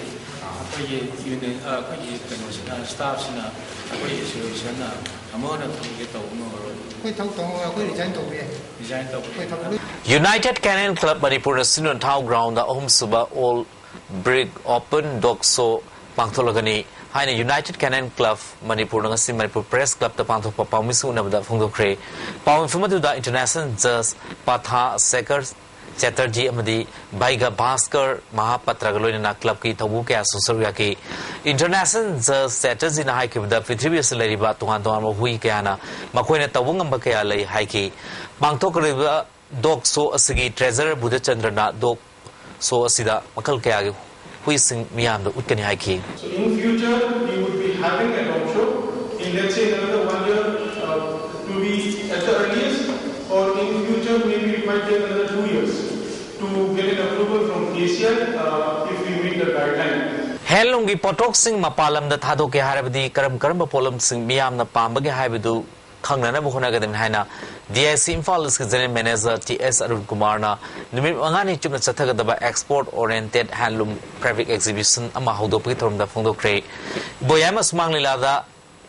ꯑꯩꯈꯣꯏꯒꯤ ꯌꯨꯅꯤꯌꯟ, ꯑꯩꯈꯣꯏꯒꯤ ꯀꯩꯅꯣꯁꯤꯅ, ꯁ꯭ꯇꯥꯐꯁꯤꯅ, ꯑꯩꯈꯣꯏ ꯑꯦꯁꯣꯁꯤꯌꯦꯁꯟꯅ ꯑꯃꯨꯛ ꯍꯟꯅ ꯊꯕꯛꯁꯦ ꯇꯧꯕ ꯉꯝꯃꯔꯣꯏ꯫ ꯑꯩꯈꯣꯏ ꯊꯕꯛ ꯇꯧ-, ꯑꯩꯈꯣꯏ ꯔꯤꯖꯥꯏꯟ ꯇꯧꯕ ꯌꯥꯏ꯫ ꯔꯤꯖꯥꯏꯟ ꯇꯧꯕ ꯌꯥꯏ꯫ ꯑꯩꯈꯣꯏ ꯊꯕꯛ ꯂꯣꯏ United Canal Club ꯃꯅꯤꯄꯨꯔꯅ ꯁꯤꯅꯣꯟ ꯊꯥꯎ ꯒ꯭ꯔꯥꯎꯟꯗ ꯑꯍꯨꯝꯁꯨꯕ All Brig Open Dog Show ꯄꯥꯡꯊꯣꯛꯂꯒꯅꯤ꯫ ꯍꯥꯏꯅ United Canaan Club ꯃꯅꯤꯄꯨꯔꯅ ꯉꯁꯤ ꯃꯅꯤꯄꯨꯔ Press Clubꯇ ꯄꯥꯡꯊꯣꯛꯄ ꯄꯥꯎꯃꯤꯁꯤꯡ ꯎꯅꯕꯗ ꯐꯣꯡꯗꯣꯛꯈ꯭ꯔꯦ꯫ ꯄꯥꯎ ꯃꯤꯐꯝ ꯑꯗꯨꯗ International Judge ꯄꯥꯊꯥ ꯁꯦꯈꯔ ꯆꯦꯇꯔꯖꯤ ꯑꯃꯗꯤ ꯚꯩꯒ ꯚꯥꯁꯀꯔ ꯃꯍꯥꯄꯥꯇ꯭ꯔꯒ ꯂꯣꯏꯅꯅ clubꯀꯤ ꯊꯧꯕꯨ ꯀꯌꯥꯁꯨ ꯁꯔꯨꯛ ꯌꯥꯈꯤ꯫ International Judge ꯆꯦꯇꯔꯖꯤꯅ ꯍꯥꯏꯈꯤꯕꯗ ꯄ꯭ꯔꯤꯊꯤꯕꯤ ꯑꯁꯤꯗ ꯂꯩꯔꯤꯕ ꯇꯣꯉꯥꯟ ꯇꯣꯉꯥꯟꯕ ꯍꯨꯏ ꯀꯌꯥꯅ ꯃꯈꯣꯏꯅ ꯇꯧꯕ ꯉꯝꯕ ꯀꯌꯥ ꯂꯩ ꯍꯥꯏꯈꯤ꯫ ꯄꯥꯡꯊꯣꯛꯀꯗꯧꯔꯤꯕ dog show ꯑꯁꯤꯒꯤ treasurer ꯕꯨꯙꯆꯟꯗ꯭ꯔꯅ dog show ꯑꯁꯤꯗ ꯃꯈꯜ ꯀꯌꯥꯒꯤ ꯍꯨꯏꯁꯤꯡ ꯃꯤꯌꯥꯝꯗ ꯎꯠꯀꯅꯤ ꯍꯥꯏꯈꯤ꯫ So in future, we would be having a dog show in, let's say, another one year, uh, to be at the earliest, or in future, maybe it might take another two years to get an approval from K C I, uh, if we meet the guideline. Handloomꯒꯤ ꯄꯣꯠꯊꯣꯛꯁꯤꯡ ꯃꯄꯥꯟ ꯂꯝꯗ ꯊꯥꯗꯣꯛꯀꯦ ꯍꯥꯏꯔꯕꯗꯤ ꯀꯔꯝ ꯀꯔꯝꯕ ꯄꯣꯠꯂꯝꯁꯤꯡ ꯃꯤꯌꯥꯝꯅ ꯄꯥꯝꯕꯒꯦ ꯍꯥꯏꯕꯗꯨ ꯈꯪꯅꯅꯕ ꯍꯣꯠꯅꯒꯗꯕꯅꯤ ꯍꯥꯏꯅ D I C Imphal Eastꯀꯤ General Manager T S Arun Kumarꯅ ꯅꯨꯃꯤꯠ ꯃꯉꯥꯅꯤ ꯆꯨꯞꯅ ꯆꯠꯊꯒꯗꯕ Export Oriented Handloom Fabric Exhibition ꯑꯃ ꯍꯧꯗꯣꯛꯄꯒꯤ ꯊꯧꯔꯝꯗ ꯐꯣꯡꯗꯣꯛꯈ꯭ꯔꯦ꯫ ꯏꯕꯣꯌꯥꯏꯃ ꯁꯨꯃꯥꯡ ꯂꯤꯂꯥꯗ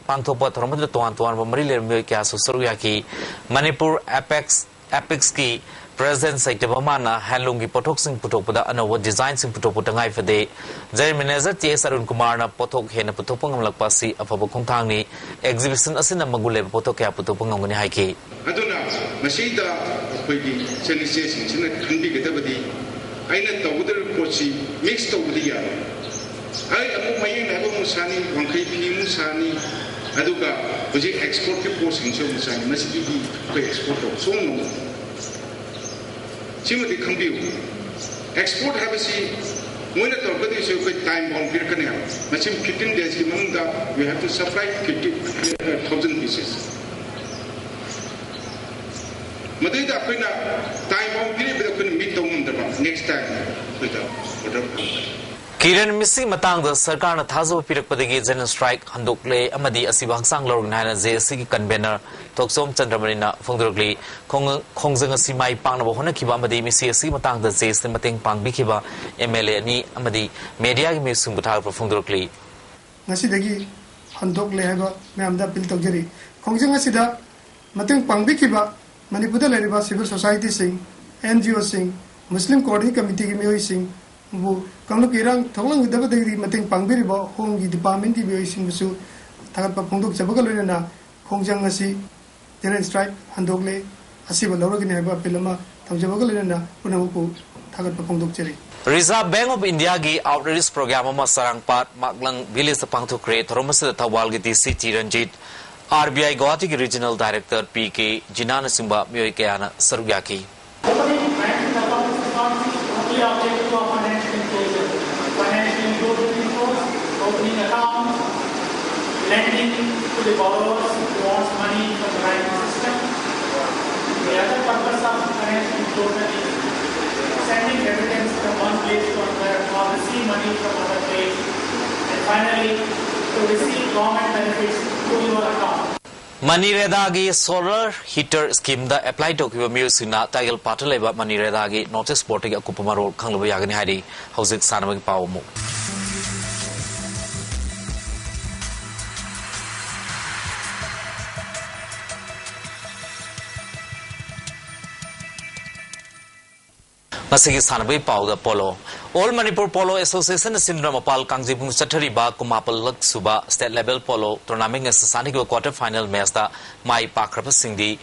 ꯄꯥꯡꯊꯣꯛꯄ ꯊꯧꯔꯝ ꯑꯗꯨꯗ ꯇꯣꯉꯥꯟ ꯇꯣꯉꯥꯟꯕ ꯃꯔꯤ ꯂꯩꯅꯕ ꯃꯤꯑꯣꯏ ꯀꯌꯥꯁꯨ ꯁꯔꯨꯛ ꯌꯥꯈꯤ꯫ ꯃꯅꯤꯄꯨꯔ Apex Apexꯀꯤ President ꯁꯩꯇꯕꯃꯥꯟꯅ handloomꯒꯤ ꯄꯣꯠꯊꯣꯛꯁꯤꯡ ꯄꯨꯊꯣꯛꯄꯗ ꯑꯅꯧꯕ designꯁꯤꯡ ꯄꯨꯊꯣꯛꯄ ꯇꯉꯥꯏ ꯐꯗꯦ꯫ General Manager T S Arun Kumarꯅ ꯄꯣꯠꯊꯣꯛ ꯍꯦꯟꯅ ꯄꯨꯊꯣꯛꯄ ꯉꯝꯂꯛꯄ ꯑꯁꯤ ꯑꯐꯕ ꯈꯣꯡꯊꯥꯡꯅꯤ꯫ Exhibition ꯑꯁꯤꯅ ꯃꯒꯨꯟ ꯂꯩꯕ ꯄꯣꯠꯊꯣꯛ ꯀꯌꯥ ꯄꯨꯊꯣꯛꯄ ꯉꯝꯒꯅꯤ ꯍꯥꯏꯈꯤ꯫ ꯑꯗꯨꯅ ꯃꯁꯤꯗ ꯑꯩꯈꯣꯏꯒꯤ ꯏꯆꯟ ꯏꯆꯦꯁꯤꯡꯁꯤꯅ ꯈꯟꯕꯤꯒꯗꯕꯗꯤ ꯑꯩꯅ ꯇꯧꯒꯗꯧꯔꯤꯕ ꯄꯣꯠꯁꯤ mix ꯇꯧꯕꯗꯤ ꯌꯥꯔꯣꯏ꯫ ꯑꯩ ꯑꯃꯨꯛ ꯃꯌꯦꯛ ꯅꯥꯏꯕ ꯑꯃꯨꯛ ꯁꯥꯅꯤ, ꯋꯥꯡꯈꯩ ꯐꯤ ꯑꯃꯨꯛ ꯁꯥꯅꯤ, ꯑꯗꯨꯒ ꯍꯧꯖꯤꯛ exportꯀꯤ ꯄꯣꯠꯁꯤꯡꯁꯨ ꯑꯃꯨꯛ ꯁꯥꯅꯤ꯫ ꯃꯁꯤꯗꯤ ꯑꯩꯈꯣꯏ export ꯇꯧꯕ ꯁꯨꯡꯉꯝ ꯉꯝꯃꯣꯏ꯫ ꯁꯤꯃꯗꯤ ꯈꯪꯕꯤꯌꯨ, export ꯍꯥꯏꯕꯁꯤ ꯃꯣꯏꯅ ꯇꯧꯔꯛꯀꯗꯣꯏꯁꯦ ꯑꯩꯈꯣꯏ time bound ꯄꯤꯔꯛꯀꯅꯤ ꯍꯥꯏꯕ꯫ ꯃꯁꯤ fifteen daysꯀꯤ ꯃꯅꯨꯡꯗ you have to supply fifty thousand pieces꯫ ꯃꯗꯩꯗ ꯑꯩꯈꯣꯏꯅ time bound ꯄꯤꯔꯛꯄꯗ ꯑꯩꯈꯣꯏꯅ meet ꯇꯧ ꯉꯝꯗꯕ, next time ꯑꯩꯈꯣꯏꯗ order ꯐꯪꯗꯕ꯫ ꯀꯤꯔꯟ ꯃꯤꯁꯤ ꯃꯇꯥꯡꯗ ꯁꯔꯀꯥꯔꯅ ꯊꯥꯖꯕ ꯄꯤꯔꯛꯄꯗꯒꯤ general strike ꯍꯟꯗꯣꯛꯂꯦ ꯑꯃꯗꯤ ꯑꯁꯤꯕ ꯍꯛꯆꯥꯡ ꯂꯧꯔꯒꯅꯤ ꯍꯥꯏꯅ J A Cꯒꯤ convener ꯊꯣꯛꯆꯣꯝ ꯆꯟꯗ꯭ꯔꯃꯅꯤꯅ ꯐꯣꯡꯗꯣꯔꯛꯂꯤ꯫ ꯈꯣꯡ-, ꯈꯣꯡꯖꯪ ꯑꯁꯤ ꯃꯥꯏ ꯄꯥꯛꯅꯕ ꯍꯣꯠꯅꯈꯤꯕ ꯑꯃꯗꯤ ꯃꯤꯁꯤ ꯑꯁꯤꯒꯤ ꯃꯇꯥꯡꯗ J A Cꯅ ꯃꯇꯦꯡ ꯄꯥꯡꯕꯤꯈꯤꯕ M L A ꯑꯅꯤ ꯑꯃꯗꯤ mediaꯒꯤ ꯃꯤꯑꯣꯏꯁꯤꯡꯕꯨ ꯊꯥꯒꯠꯄ ꯐꯣꯡꯗꯣꯔꯛꯂꯤ꯫ ꯉꯁꯤꯗꯒꯤ ꯍꯟꯗꯣꯛꯂꯦ ꯍꯥꯏꯕ ꯃꯌꯥꯝꯗ appeal ꯇꯧꯖꯔꯤ꯫ ꯈꯣꯡꯖꯪ ꯑꯁꯤꯗ ꯃꯇꯦꯡ ꯄꯥꯡꯕꯤꯈꯤꯕ ꯃꯅꯤꯄꯨꯔꯗ ꯂꯩꯔꯤꯕ civil societyꯁꯤꯡ, N G Oꯁꯤꯡ, Muslim Coordinating Committeeꯒꯤ ꯃꯤꯑꯣꯏꯁꯤꯡ, ꯕꯨ ꯀꯥꯡꯂꯨꯞꯀꯤ ꯏꯔꯥꯡ ꯊꯣꯛꯂꯝꯒꯗꯕꯗꯒꯤ ꯃꯇꯦꯡ ꯄꯥꯡꯕꯤꯔꯤꯕ ꯍꯣꯝꯒꯤ ꯗꯤꯄꯥꯔꯠꯃꯦꯟꯒꯤ ꯃꯤꯑꯣꯏꯁꯤꯡꯕꯨꯁꯨ ꯊꯥꯒꯠꯄ ꯐꯣꯡꯗꯣꯛꯆꯕꯒ ꯂꯣꯏꯅꯅ ꯈꯣꯡꯖꯪ ꯑꯁꯤ ꯇꯦꯔꯦꯟ ꯁ꯭ꯇ꯭ꯔꯥꯏꯛ ꯍꯟꯗꯣꯛꯂꯦ꯫ ꯑꯁꯤꯕ ꯂꯧꯔꯒꯅꯤ ꯍꯥꯏꯕ ꯑꯄꯤꯜ ꯑꯃ ꯊꯝꯖꯕꯒ ꯂꯣꯏꯅꯅ ꯄꯨꯝꯅꯃꯛꯄꯨ ꯊꯥꯒꯠꯄ ꯐꯣꯡꯗꯣꯛꯆꯔꯤ꯫ Reserve Bank of Indiaꯒꯤ outreach program ꯑꯃ ꯆꯔꯥꯡꯄꯥꯠ ꯃꯥꯛꯂꯪ villageꯇ ꯄꯥꯡꯊꯣꯛꯈ꯭ꯔꯦ꯫ ꯊꯧꯔꯝ ꯑꯁꯤꯗ ꯊꯧꯕꯥꯜꯒꯤ DC T Ranjit, RBI ꯒꯨꯋꯥꯍꯥꯇꯤꯒꯤ regional director P K ꯖꯤꯅꯥꯅꯆꯤꯡꯕ ꯃꯤꯑꯣꯏ ꯀꯌꯥꯅ ꯁꯔꯨꯛ ꯌꯥꯈꯤ꯫ Opening bank account is not the only objective of financial inclusion. Financial inclusion includes opening accounts, lending to the borrowers who wants money from the banking system. The other purpose of financial inclusion is sending remittance from one place to another or receive money from other place. And finally, to receive government benefits to your account. ꯃꯅꯤꯔꯦꯗꯥꯒꯤ solar heater schemeꯗ apply ꯇꯧꯈꯤꯕ ꯃꯤꯑꯣꯏꯁꯤꯡꯅ ꯇꯥꯏꯒꯜ ꯄꯥꯠꯇ ꯂꯩꯕ ꯃꯅꯤꯔꯦꯗꯥꯒꯤ notice boardꯇꯒꯤ ꯑꯀꯨꯞꯄ ꯃꯔꯣꯜ ꯈꯪꯂꯕ ꯌꯥꯒꯅꯤ ꯍꯥꯏꯔꯤ꯫ ꯍꯧꯖꯤꯛ ꯁꯥꯟꯅꯕꯒꯤ ꯄꯥꯎ ꯑꯃꯨꯛ꯫ ꯉꯁꯤꯒꯤ ꯁꯥꯟꯅꯕꯒꯤ ꯄꯥꯎꯗ polo. All Manipur Polo Association ꯁꯤꯟꯗꯨꯅ ꯃꯄꯥꯜ ꯀꯥꯡꯖꯩꯕꯨꯡ ꯆꯠꯊꯔꯤꯕ ꯀꯨꯟꯃꯥꯄꯜꯂꯛ ꯁꯨꯕ state level polo tournament ꯑꯁꯤ ꯁꯥꯟꯅꯈꯤꯕ quarter final matchꯇ ꯃꯥꯏ ꯄꯥꯛꯈ꯭ꯔꯕꯁꯤꯡꯗꯤ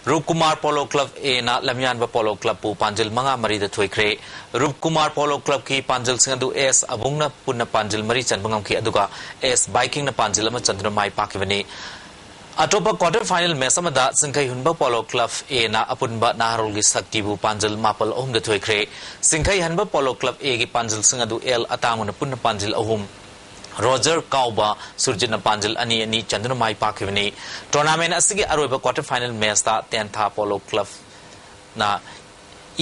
ꯔꯨꯞꯀꯨꯃꯥꯔ Polo Club Aꯅ ꯂꯝꯌꯥꯟꯕ Polo Clubꯄꯨ ꯄꯥꯟꯖꯤꯜ ꯃꯉꯥ ꯃꯔꯤꯗ ꯊꯣꯏꯈ꯭ꯔꯦ꯫ ꯔꯨꯞꯀꯨꯃꯥꯔ Polo Clubꯀꯤ ꯄꯥꯟꯖꯤꯜꯁꯤꯡ ꯑꯗꯨ S ꯑꯕꯨꯡꯅ ꯄꯨꯟꯅ ꯄꯥꯟꯖꯤꯜ ꯃꯔꯤ ꯆꯟꯕ ꯉꯝꯈꯤ, ꯑꯗꯨꯒ S ꯕꯥꯏꯀꯤꯡꯅ ꯄꯥꯟꯖꯤꯜ ꯑꯃ ꯆꯟꯗꯨꯅ ꯃꯥꯏ ꯄꯥꯛꯈꯤꯕꯅꯤ꯫ ꯑꯇꯣꯞꯄ quarter final match ꯑꯃꯗ ꯆꯤꯡꯈꯩ ꯍꯨꯟꯕ Polo Club Aꯅ ꯑꯄꯨꯟꯕ ꯅꯍꯥꯔꯣꯜꯒꯤ ꯁꯛꯇꯤꯕꯨ ꯄꯥꯟꯖꯤꯜ ꯃꯥꯄꯜ ꯑꯍꯨꯝꯗ ꯊꯣꯏꯈ꯭ꯔꯦ꯫ ꯆꯤꯡꯈꯩ ꯍꯟꯕ Polo Club Aꯒꯤ ꯄꯥꯟꯖꯤꯜꯁꯤꯡ ꯑꯗꯨ L ꯑꯇꯥꯡꯕꯅ ꯄꯨꯟꯅ ꯄꯥꯟꯖꯤꯜ ꯑꯍꯨꯝ, ꯔꯣꯖꯔ ꯀꯥꯎꯕ ꯁꯨꯔꯖꯤꯠꯅ ꯄꯥꯟꯖꯤꯜ ꯑꯅꯤ ꯑꯅꯤ ꯆꯟꯗꯨꯅ ꯃꯥꯏ ꯄꯥꯛꯈꯤꯕꯅꯤ꯫ Tournament ꯑꯁꯤꯒꯤ ꯑꯔꯣꯏꯕ quarter final matchꯇ ꯇꯦꯟꯊꯥ Polo Clubꯅ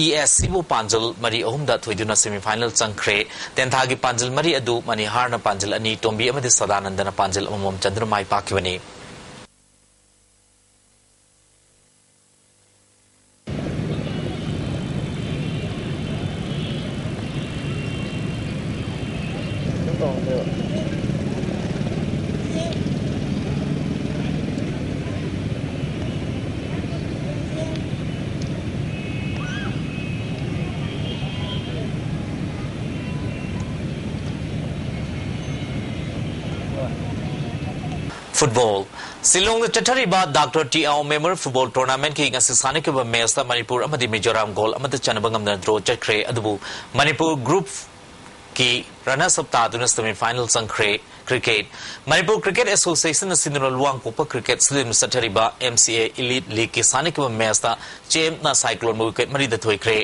ESCꯕꯨ ꯄꯥꯟꯖꯤꯜ ꯃꯔꯤ ꯑꯍꯨꯝꯗ ꯊꯣꯏꯗꯨꯅ semi final ꯆꯪꯈ꯭ꯔꯦ꯫ ꯇꯦꯟꯊꯥꯒꯤ ꯄꯥꯟꯖꯤꯜ ꯃꯔꯤ ꯑꯗꯨ ꯃꯅꯤꯍꯥꯔꯅ ꯄꯥꯟꯖꯤꯜ ꯑꯅꯤ, ꯇꯣꯝꯕꯤ ꯑꯃꯗꯤ ꯁꯗꯥꯅꯟꯗꯅ ꯄꯥꯟꯖꯤꯜ ꯑꯃꯃꯝ ꯆꯟꯗꯨꯅ ꯃꯥꯏ ꯄꯥꯛꯈꯤꯕꯅꯤ꯫ ꯐꯨꯠꯕꯣꯜ꯫ ꯁꯤꯂꯣꯡꯗ ꯆꯠꯊꯔꯤꯕ ꯗꯥꯛꯇꯔ ꯇꯤ ꯑꯥꯎ ꯃꯦꯃꯣꯔꯤꯌꯦꯜ ꯐꯨꯠꯕꯣꯜ ꯇꯣꯔꯅꯥꯃꯦꯟꯠꯀꯤ ꯉꯁꯤ ꯁꯥꯟꯅꯈꯤꯕ ꯃꯦꯆꯇ ꯃꯅꯤꯄꯨꯔ ꯑꯃꯗꯤ ꯃꯤꯖꯣꯔꯥꯝ ꯒꯣꯜ ꯑꯃꯠꯇ ꯆꯟꯅꯕ ꯉꯝꯗꯅ ꯗ꯭ꯔꯣ ꯆꯠꯈ꯭ꯔꯦ꯫ ꯑꯗꯨꯕꯨ ꯃꯅꯤꯄꯨꯔ ꯒ꯭ꯔꯨꯞꯀꯤ ꯔꯅꯔꯁ ꯑꯞ ꯇꯥꯗꯨꯅ ꯁꯦꯃꯤ ꯐꯥꯏꯅꯦꯜ ꯆꯪꯈ꯭ꯔꯦ꯫ ꯀ꯭ꯔꯤꯀꯦꯠ꯫ ꯃꯅꯤꯄꯨꯔ ꯀ꯭ꯔꯤꯀꯦꯠ ꯑꯦꯁꯣꯁꯤꯌꯦꯁꯟꯅ ꯁꯤꯟꯗꯨꯅ ꯂꯨꯋꯥꯡꯄꯣꯛꯄ ꯀ꯭ꯔꯤꯀꯦꯠ ꯁ꯭ꯇꯦꯗꯤꯌꯝꯗ ꯆꯠꯊꯔꯤꯕ ꯑꯦꯝ ꯁꯤ ꯑꯦ ꯏꯂꯤꯠ ꯂꯤꯒꯀꯤ ꯁꯥꯟꯅꯈꯤꯕ ꯃꯦꯆꯇ ꯆꯦꯝꯅ ꯁꯥꯏꯀ꯭ꯂꯣꯟꯕꯨ ꯋꯤꯀꯦꯠ ꯃꯔꯤꯗ ꯊꯣꯏꯈ꯭ꯔꯦ꯫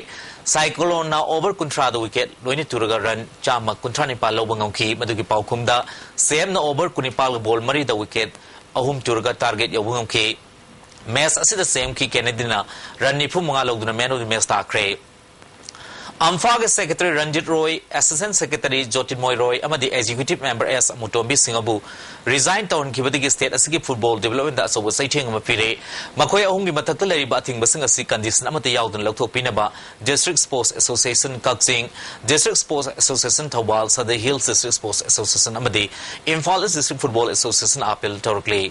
ꯁꯥꯏꯀ꯭ꯂꯣꯟꯅ ꯑꯣꯚꯔ ꯀꯨꯟꯊ꯭ꯔꯥꯗ ꯋꯤꯀꯦꯠ ꯂꯣꯏꯅ ꯇꯨꯔꯒ ꯔꯟ ꯆꯥꯝꯃ ꯀꯨꯟꯊ꯭ꯔꯥ ꯅꯤꯄꯥꯜ ꯂꯧꯕ ꯉꯝꯈꯤ꯫ ꯃꯗꯨꯒꯤ ꯄꯥꯎꯈꯨꯝꯗ ꯁꯦꯝꯅ ꯑꯣꯚꯔ ꯀꯨꯟꯅꯤꯄꯥꯜꯒ ꯕꯣꯜ ꯃꯔꯤꯗ ꯋꯤꯀꯦꯠ ꯑꯍꯨꯝ ꯇꯨꯔꯒ ꯇꯥꯔꯒꯦꯠ ꯌꯧꯕ ꯉꯝꯈꯤ꯫ ꯃꯦꯆ ꯑꯁꯤꯗ ꯁꯦꯝ ꯀꯤ ꯀꯦꯅꯦꯗꯤꯅ ꯔꯟ ꯅꯤꯐꯨ ꯃꯉꯥ ꯂꯧꯗꯨꯅ ꯃꯦꯟ ꯑꯣꯐ ꯗꯤ ꯃꯦꯆ ꯇꯥꯈ꯭ꯔꯦ꯫ ꯑꯝꯐꯥꯒꯤ ꯁꯦꯀ꯭ꯔꯦꯇꯔꯤ ꯔꯟꯖꯤꯠ ꯔꯣꯏ, ꯑꯦꯁꯤꯁꯇꯦꯟꯠ ꯁꯦꯀ꯭ꯔꯦꯇꯔꯤ ꯖꯣꯇꯤꯟꯃꯣꯏ ꯔꯣꯏ ꯑꯃꯗꯤ ꯑꯦꯛꯖꯤꯀ꯭ꯌꯨꯇꯤꯚ ꯃꯦꯝꯕꯔ ꯑꯦꯁ ꯑꯃꯨꯇꯣꯝꯕꯤ ꯁꯤꯡ ꯑꯕꯨ ꯔꯤꯖꯥꯏꯟ ꯇꯧꯍꯟꯈꯤꯕꯗꯒꯤ ꯁ꯭ꯇꯦꯠ ꯑꯁꯤꯒꯤ ꯐꯨꯠꯕꯣꯜ ꯗꯤꯕꯦꯂꯞꯃꯦꯟꯠꯇ ꯑꯆꯧꯕ ꯆꯩꯊꯦꯡ ꯑꯃ ꯄꯤꯔꯦ꯫ ꯃꯈꯣꯏ ꯑꯍꯨꯝꯒꯤ ꯃꯊꯛꯇ ꯂꯩꯔꯤꯕ ꯑꯊꯤꯡꯕꯁꯤꯡ ꯑꯁꯤ ꯀꯟꯗꯤꯁꯟ ꯑꯃꯠꯇ ꯌꯥꯎꯗꯅ ꯂꯧꯊꯣꯛꯄꯤꯅꯕ ꯗꯤꯁꯇ꯭ꯔꯤꯛ ꯁ꯭ꯄꯣꯔꯠꯁ ꯑꯦꯁꯣꯁꯤꯌꯦꯁꯟ ꯀꯛꯆꯤꯡ, district sports association Thoubal, Sadar hills district sports association ꯑꯃꯗꯤ Imphal east district football association appeal ꯇꯧꯔꯛꯂꯤ꯫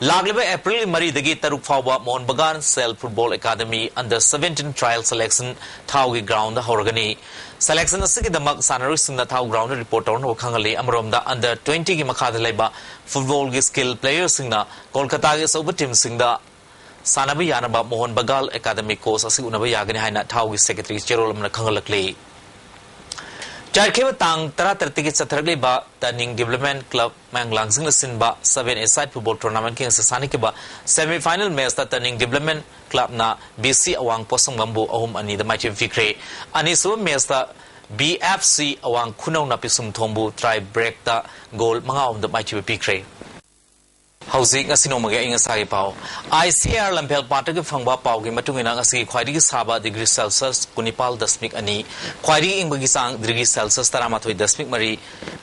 ꯂꯥꯛꯂꯤꯕ ꯑꯦꯄ꯭ꯔꯤꯜꯒꯤ ꯃꯔꯤꯗꯒꯤ ꯇꯔꯨꯛ ꯐꯥꯎꯕ Mohun Bagan SAIL football academy under seventeen trial selection ꯊꯥꯎꯒꯤ ꯒ꯭ꯔꯥꯎꯟꯗ ꯍꯧꯔꯒꯅꯤ꯫ ꯁꯦꯂꯦꯛꯁꯟ ꯑꯁꯤꯒꯤꯗꯃꯛ ꯁꯥꯟꯅꯔꯣꯏꯁꯤꯡꯅ ꯊꯥꯎ ꯒ꯭ꯔꯥꯎꯟꯗ ꯔꯤꯄꯣꯔꯠ ꯇꯧꯅꯕ ꯈꯪꯍꯜꯂꯤ꯫ ꯑꯃꯔꯣꯝꯗ, ꯑꯟꯗꯔ ꯇ꯭ꯋꯦꯟꯇꯤꯒꯤ ꯃꯈꯥꯗ ꯂꯩꯕ ꯐꯨꯠꯕꯣꯜꯒꯤ ꯁ꯭ꯀꯤꯜ ꯄ꯭ꯂꯦꯌꯔꯁꯤꯡꯅ ꯀꯣꯜꯀꯇꯥꯒꯤ ꯑꯆꯧꯕ ꯇꯤꯝꯁꯤꯡꯗ ꯁꯥꯟꯅꯕ ꯌꯥꯅꯕ ꯃꯣꯍꯟ ꯕꯒꯥꯜ ꯑꯦꯀꯥꯗꯃꯤ ꯀꯣꯆ ꯑꯁꯤ ꯎꯅꯕ ꯌꯥꯒꯅꯤ ꯍꯥꯏꯅ ꯊꯥꯎꯒꯤ ꯁꯦꯀ꯭ꯔꯦꯇꯔꯤ ꯆꯦꯔꯣꯜ ꯑꯃꯅ ꯈꯪꯍꯜꯂꯛꯂꯤ꯫ ꯆꯌꯦꯠꯈꯤꯕ ꯇꯥꯡ ꯇꯔꯥꯇꯔꯦꯠꯇꯒꯤ ꯆꯠꯊꯔꯛꯂꯤꯕ ꯇꯔꯅꯤꯡ ꯗꯤꯕꯦꯂꯞꯃꯦꯟꯠ ꯀ꯭ꯂꯕ ꯃꯌꯥꯡꯂꯥꯡꯁꯤꯡꯅ ꯁꯤꯟꯕ ꯁꯚꯦꯟ ꯑꯦ ꯁꯥꯏꯠ ꯐꯨꯠꯕꯣꯜ ꯇꯣꯔꯅꯥꯃꯦꯟꯠꯀꯤ ꯉꯁꯤ ꯁꯥꯟꯅꯈꯤꯕ ꯁꯦꯃꯤ ꯐꯥꯏꯅꯦꯜ ꯃꯦꯆꯇ ꯇꯔꯅꯤꯡ ꯗꯤꯕꯦꯂꯞꯃꯦꯟꯠ ꯀ꯭ꯂꯕꯅ ꯕꯤ ꯁꯤ ꯑꯋꯥꯡ ꯄꯣꯠꯁꯪꯕꯝꯕꯨ ꯑꯍꯨꯝ ꯑꯅꯤꯗ ꯃꯥꯏꯊꯤꯕ ꯄꯤꯈ꯭ꯔꯦ꯫ ꯑꯅꯤꯁꯨꯕ ꯃꯦꯆꯇ ꯕꯤ ꯑꯦꯐ ꯁꯤ ꯑꯋꯥꯡ ꯈꯨꯅꯧꯅ ꯄꯤꯁꯨꯝꯊꯣꯡꯕꯨ ꯇ꯭ꯔꯥꯏ ꯕ꯭ꯔꯦꯛꯇ ꯒꯣꯜ ꯃꯉꯥ ꯑꯍꯨꯝꯗ ꯃꯥꯏꯊꯤꯕ ꯄꯤꯈ꯭ꯔꯦ꯫ ꯍꯧꯖꯤꯛ ꯉꯁꯤ ꯅꯣꯡꯃꯒꯤ ꯑꯏꯪ ꯑꯁꯥꯒꯤ ꯄꯥꯎ꯫ ꯑꯥꯏ ꯁꯤ ꯑꯦ ꯑꯥꯔ ꯂꯝꯐꯦꯜ ꯄꯥꯠꯇꯒꯤ ꯐꯪꯕ ꯄꯥꯎꯒꯤ ꯃꯇꯨꯡ ꯏꯟꯅ, ꯉꯁꯤꯒꯤ ꯈ꯭ꯋꯥꯏꯗꯒꯤ ꯁꯥꯕ ꯗꯤꯒ꯭ꯔꯤ ꯁꯦꯜꯁꯤꯌꯁ ꯀꯨꯟꯅꯤꯄꯥꯜ ꯗꯁꯃꯤꯛ ꯑꯅꯤ, ꯈ꯭ꯋꯥꯏꯗꯒꯤ ꯏꯪꯕꯒꯤ ꯆꯥꯡ ꯗꯤꯒ꯭ꯔꯤ ꯁꯦꯜꯁꯤꯌꯁ ꯇꯔꯥꯃꯥꯊꯣꯏ ꯗꯁꯃꯤꯛ ꯃꯔꯤ,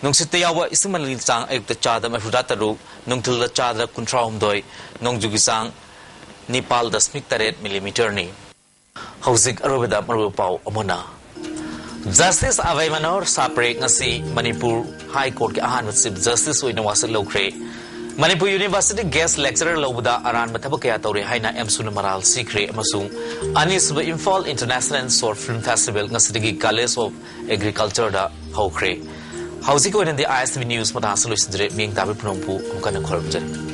ꯅꯨꯡꯁꯤꯠꯇ ꯌꯥꯎꯕ ꯏꯁꯤꯡ ꯃꯅꯤꯜꯒꯤ ꯆꯥꯡ ꯑꯌꯨꯛꯇ ꯆꯥꯗ ꯃꯔꯤꯐꯨꯇꯔꯥ ꯇꯔꯨꯛ, ꯅꯨꯡꯊꯤꯜꯗ ꯆꯥꯗ ꯀꯨꯟꯊ꯭ꯔꯥ ꯍꯨꯝꯗꯣꯏ, ꯅꯣꯡꯖꯨꯒꯤ ꯆꯥꯡ ꯅꯤꯄꯥꯜ ꯗꯁꯃꯤꯛ ꯇꯔꯦꯠ ꯃꯤꯂꯤꯃꯤꯇꯔꯅꯤ꯫ ꯍꯧꯖꯤꯛ ꯑꯔꯣꯏꯕꯗ ꯃꯔꯨꯑꯣꯏꯕ ꯄꯥꯎ ꯑꯃꯨꯛ ꯍꯟꯅ꯫ ꯖꯁꯇꯤꯁ ꯑꯚꯌ ꯃꯅꯣꯍꯔ ꯁꯥꯄ꯭ꯔꯦ ꯉꯁꯤ ꯃꯅꯤꯄꯨꯔ ꯍꯥꯏ ꯀꯣꯔꯠꯀꯤ ꯑꯍꯥꯟꯕ ꯆꯤꯐ ꯖꯁꯇꯤꯁ ꯑꯣꯏꯅ ꯋꯥꯁꯛ ꯂꯧꯈ꯭ꯔꯦ꯫ ꯃꯅꯤꯄꯨꯔ ꯌꯨꯅꯤꯚꯔꯁꯤꯇꯤ ꯒꯦꯁ ꯂꯦꯛꯆꯔꯔ ꯂꯧꯕꯗ ꯑꯔꯥꯟꯕ ꯊꯕꯛ ꯀꯌꯥ ꯇꯧꯔꯦ ꯍꯥꯏꯅ ꯑꯦꯝꯁꯨꯅ ꯃꯔꯥꯜ ꯁꯤꯈ꯭ꯔꯦ ꯑꯃꯁꯨꯡ ꯑꯅꯤꯁꯨꯕ Imphal international short film festival ꯉꯁꯤꯗꯒꯤ ꯀꯣꯂꯦꯖ ꯑꯣꯐ ꯑꯦꯒ꯭ꯔꯤꯀꯜꯆꯔꯗ ꯍꯧꯈ꯭ꯔꯦ꯫ ꯍꯧꯖꯤꯛꯀꯤ ꯑꯣꯏꯅꯗꯤ I S T V news ꯃꯇꯥꯡ ꯑꯁꯤ ꯂꯣꯏꯁꯤꯟꯖꯔꯦ꯫ ꯃꯤꯌꯦꯡ ꯇꯥꯕꯤ ꯄꯨꯝꯅꯃꯛꯄꯨ ꯑꯃꯨꯛ ꯍꯟꯅ ꯈꯨꯔꯨꯝꯖꯔꯤ꯫